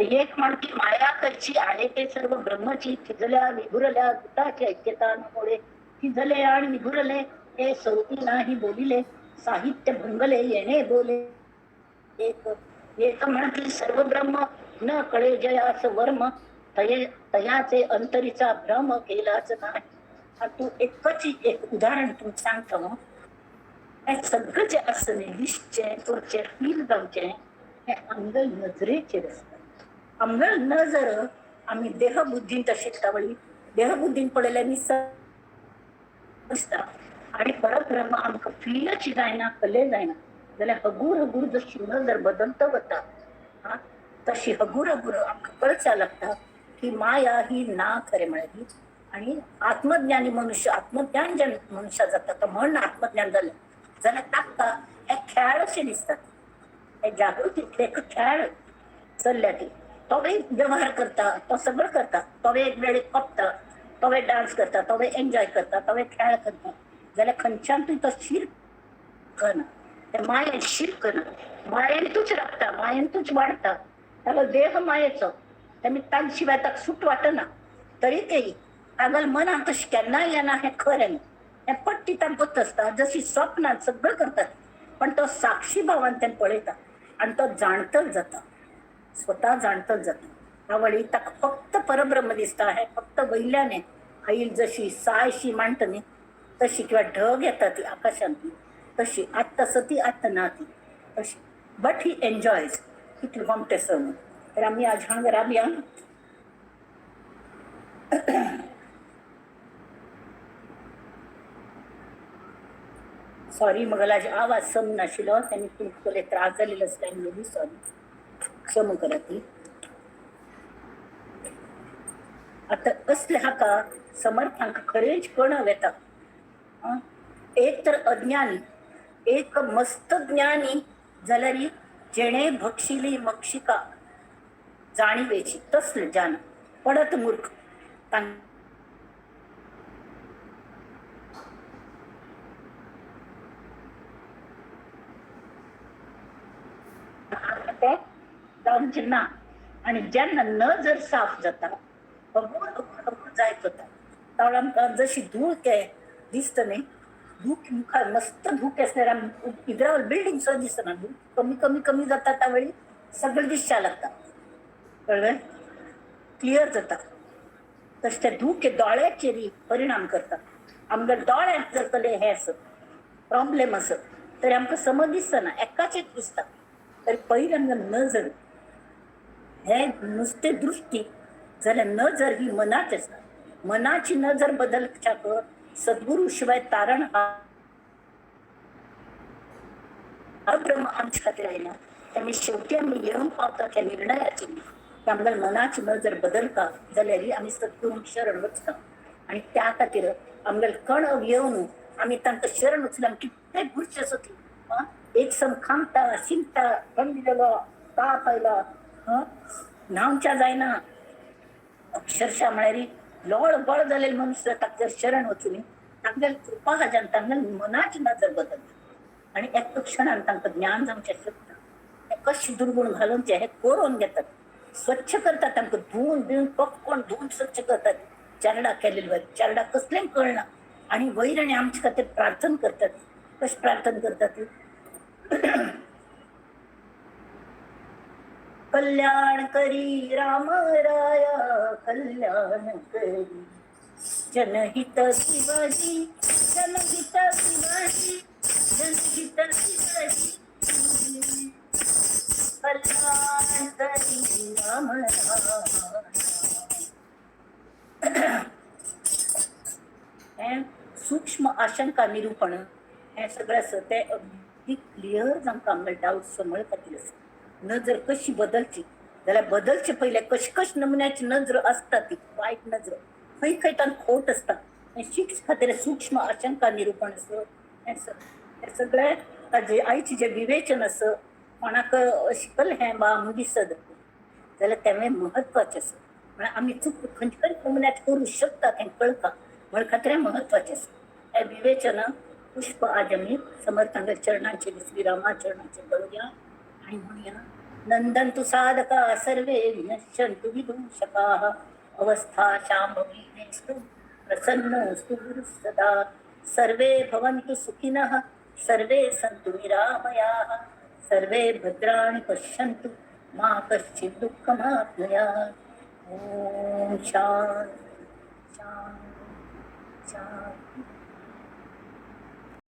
एक म्हणती माया करची आहे ते सर्व ब्रह्मची, थिजल्या विघुरल्या घृताची ऐक्यता मुळे, थिजले आणि विघुरले हे स्वरूपी नाही बोलिले, साहित्य भंगले येणे बोले एक. एक म्हणती सर्व ब्रह्म न कळे जयास वर्म, तयाचे अंतरीचा भ्रम केलाच नाही. तू एकच एक उदाहरण तू सांगता हे सगळं जे आसता न्ही दिसचें करचें फील जावचें हें आमगेले नजरेचेर आसता. आमगेले नजर आमी देहबुद्धीन तशें वळी देहबुद्धीन पळयल्यार दिसता आनी परब्रह्म आमकां फीलच जायना, कले जायना. जाल्यार हगूर हगूर जशी नजर बदलत वता तशी हगूर हगूर आमकां कळचा लागता की माया ही ना खरें म्हळ्यार. आनी आत्मज्ञानी मनुष्य आत्मज्ञान जे मनुष्य जाता तो म्हण आत्मज्ञान जालें जाल्यार ताका हे खेळ अशें दिसतात. हे जागृतींतले एक खेळ चल्ल्या ती तोवूय व्यवहार करता, तो सगळं करता, तोवूय एक वेळेक कोपता, तोवूय डान्स करता, तोवूय एन्जॉय करता, तोवूय खेळ करता. जाल्यार खंयच्यान तूं तो शीर करना, ते मायेन शीर करना, मायेंतूच रावता, मायेंतूच वाडटा. ताका देह मायेचो, तेमी ताजे शिवाय ताका सूट वाटना. तरी ते तागल मनान तशें केन्नाय येना हें खरें न्हू. हें पट्टी तांकां आसता जशी सपनां सगळें करतात, पण तो साक्षी भावान तें पळयता आनी तो जाणतल जाता, स्वता जाणतल जाता. त्या ताका फक्त परब्रह्म दिसता. हें फक्त वयल्यान आईल जशी सायशी मांडटा न्ही तशी, किंवा ढग येता ती आकाशांत तशी, आत्ता सती आत्ता ना ती तशी. बट he enjoys इतलें गोमटें सर. तर आमी आज हांगा रावया. सॉरी मगला आवाज सम नाशिल्लो त्यांनी तुमकां त्रास जालेलो आसता, I am very sorry, क्षमा करा ती. आतां असले हाका समर्थांक खरेंच कणव येता. एक तर अज्ञानी, एक मस्त ज्ञानी जाल्यार जेणे भक्षिली मक्षिका जाणीवेची तसले जान पडत मूर्ख. ते जावचे ना. आनी जेन्ना नजर साफ जाता हगूर हगूर हगूर जायत वता, तावळ आमकां जशी धूक दिसता न्ही, धूक मुखार मस्त धूक आसल्यार इद्रावल बिल्डींग सुद्दां दिसना, धूक कमी कमी कमी जाता त्यावेळी सगळें दिसच्या लागता, कळ्ळें, क्लियर जाता. तशें ते धूक दोळ्याचेर परिणाम करता. आमगे दोळ्यांत जर कसले हें आसत प्रॉब्लेम आसत तर आमकां समज दिसना, एकाचेच दिसता. तर पयलीं आमकां नजर हे नुस्तें दृश्टी जाल्यार नजर ही मनाची आसता. मनाची नजर बदलच्याक सद्गुरू शिवाय तारण हा ब्रह्म आमच्या खातीर आयना. त्यामुळे शेवटी आमी येवन पावता त्या निर्णयाचेर की आमकां मनाची नजर बदलता जाल्यार आमी सद्गुरूंक शरण वचता. आनी त्या खातीर आमगेले कणव येवन आमी तांकां शरण वचले आमी कितले गुरचे आसत एक सम खांगता शिंकता, थंडी जालो, ताप आयला, न्हावच्या जायना, अक्षरशः म्हळ्यार लोळ बळ जालेले मनुष्य ताका जर शरण वचून तांगेले कृपा हाज्यान तांगेले मनाची नजर बदलता आनी एका क्षणान तांकां ज्ञान जावचें शकता. ते कशें दुर्गुण घालून ते हे कोरोवन घेतात, स्वच्छ करतात, तांकां धुवन बिवन पक्कोवन धुवन स्वच्छ करतात. चारडा केलेले चारडा कसलें कळना आनी वयर आनी आमचे खातीर प्रार्थना करतात. कशें प्रार्थना करतात? कल्याण करी राम राया कल्याण करी, जनहित शिवाजी जनहित शिवाजी जनहित शिवाजी, कल्याण करी राम राया. हें सूक्ष्म आशंका निरूपण हें सगळें आसा तें अगदी क्लियर जांकां आमकां डावट समळ खातीर आसा. नजर कशी बदलची जाल्यार बदलचे पयले कशी कशी नमुन्याची नजर आसता ती वायट नजर खंय खंय तांकां खोट आसता. शिक्ष खातीर सूक्ष्म आशंका निरूपण आसा. हें सगळें ताजे आयचें जें विवेचन आसा कोणाक शिकल हें बा म्हूण दिसत जाल्यार तें म्हत्वाचें आसा. म्हळ्यार आमी चूक खंयचे खंय नमुन्याच करूं शकता तें कळटा म्हण खातीर हें म्हत्वाचें आसा. हें विवेचन पुष्प आज आमी समर्थांच्या चरणांचेर श्रीरामा चरणांचेर दवरया आणि म्हणया, नंदन्तु साधका सर्वे विनश्यन्तु विदूषकाः, अवस्था शाम्भवी मेस्तु प्रसन्नोऽस्तु गुरुः सदा, सर्वे भवन्तु सुखिनः सर्वे सन्तु निरामयाः, सर्वे भद्राणि पश्यन्तु मा कश्चित् दुःखमाप्नुयात्. ॐ शान्ति शान्ति शान्ति.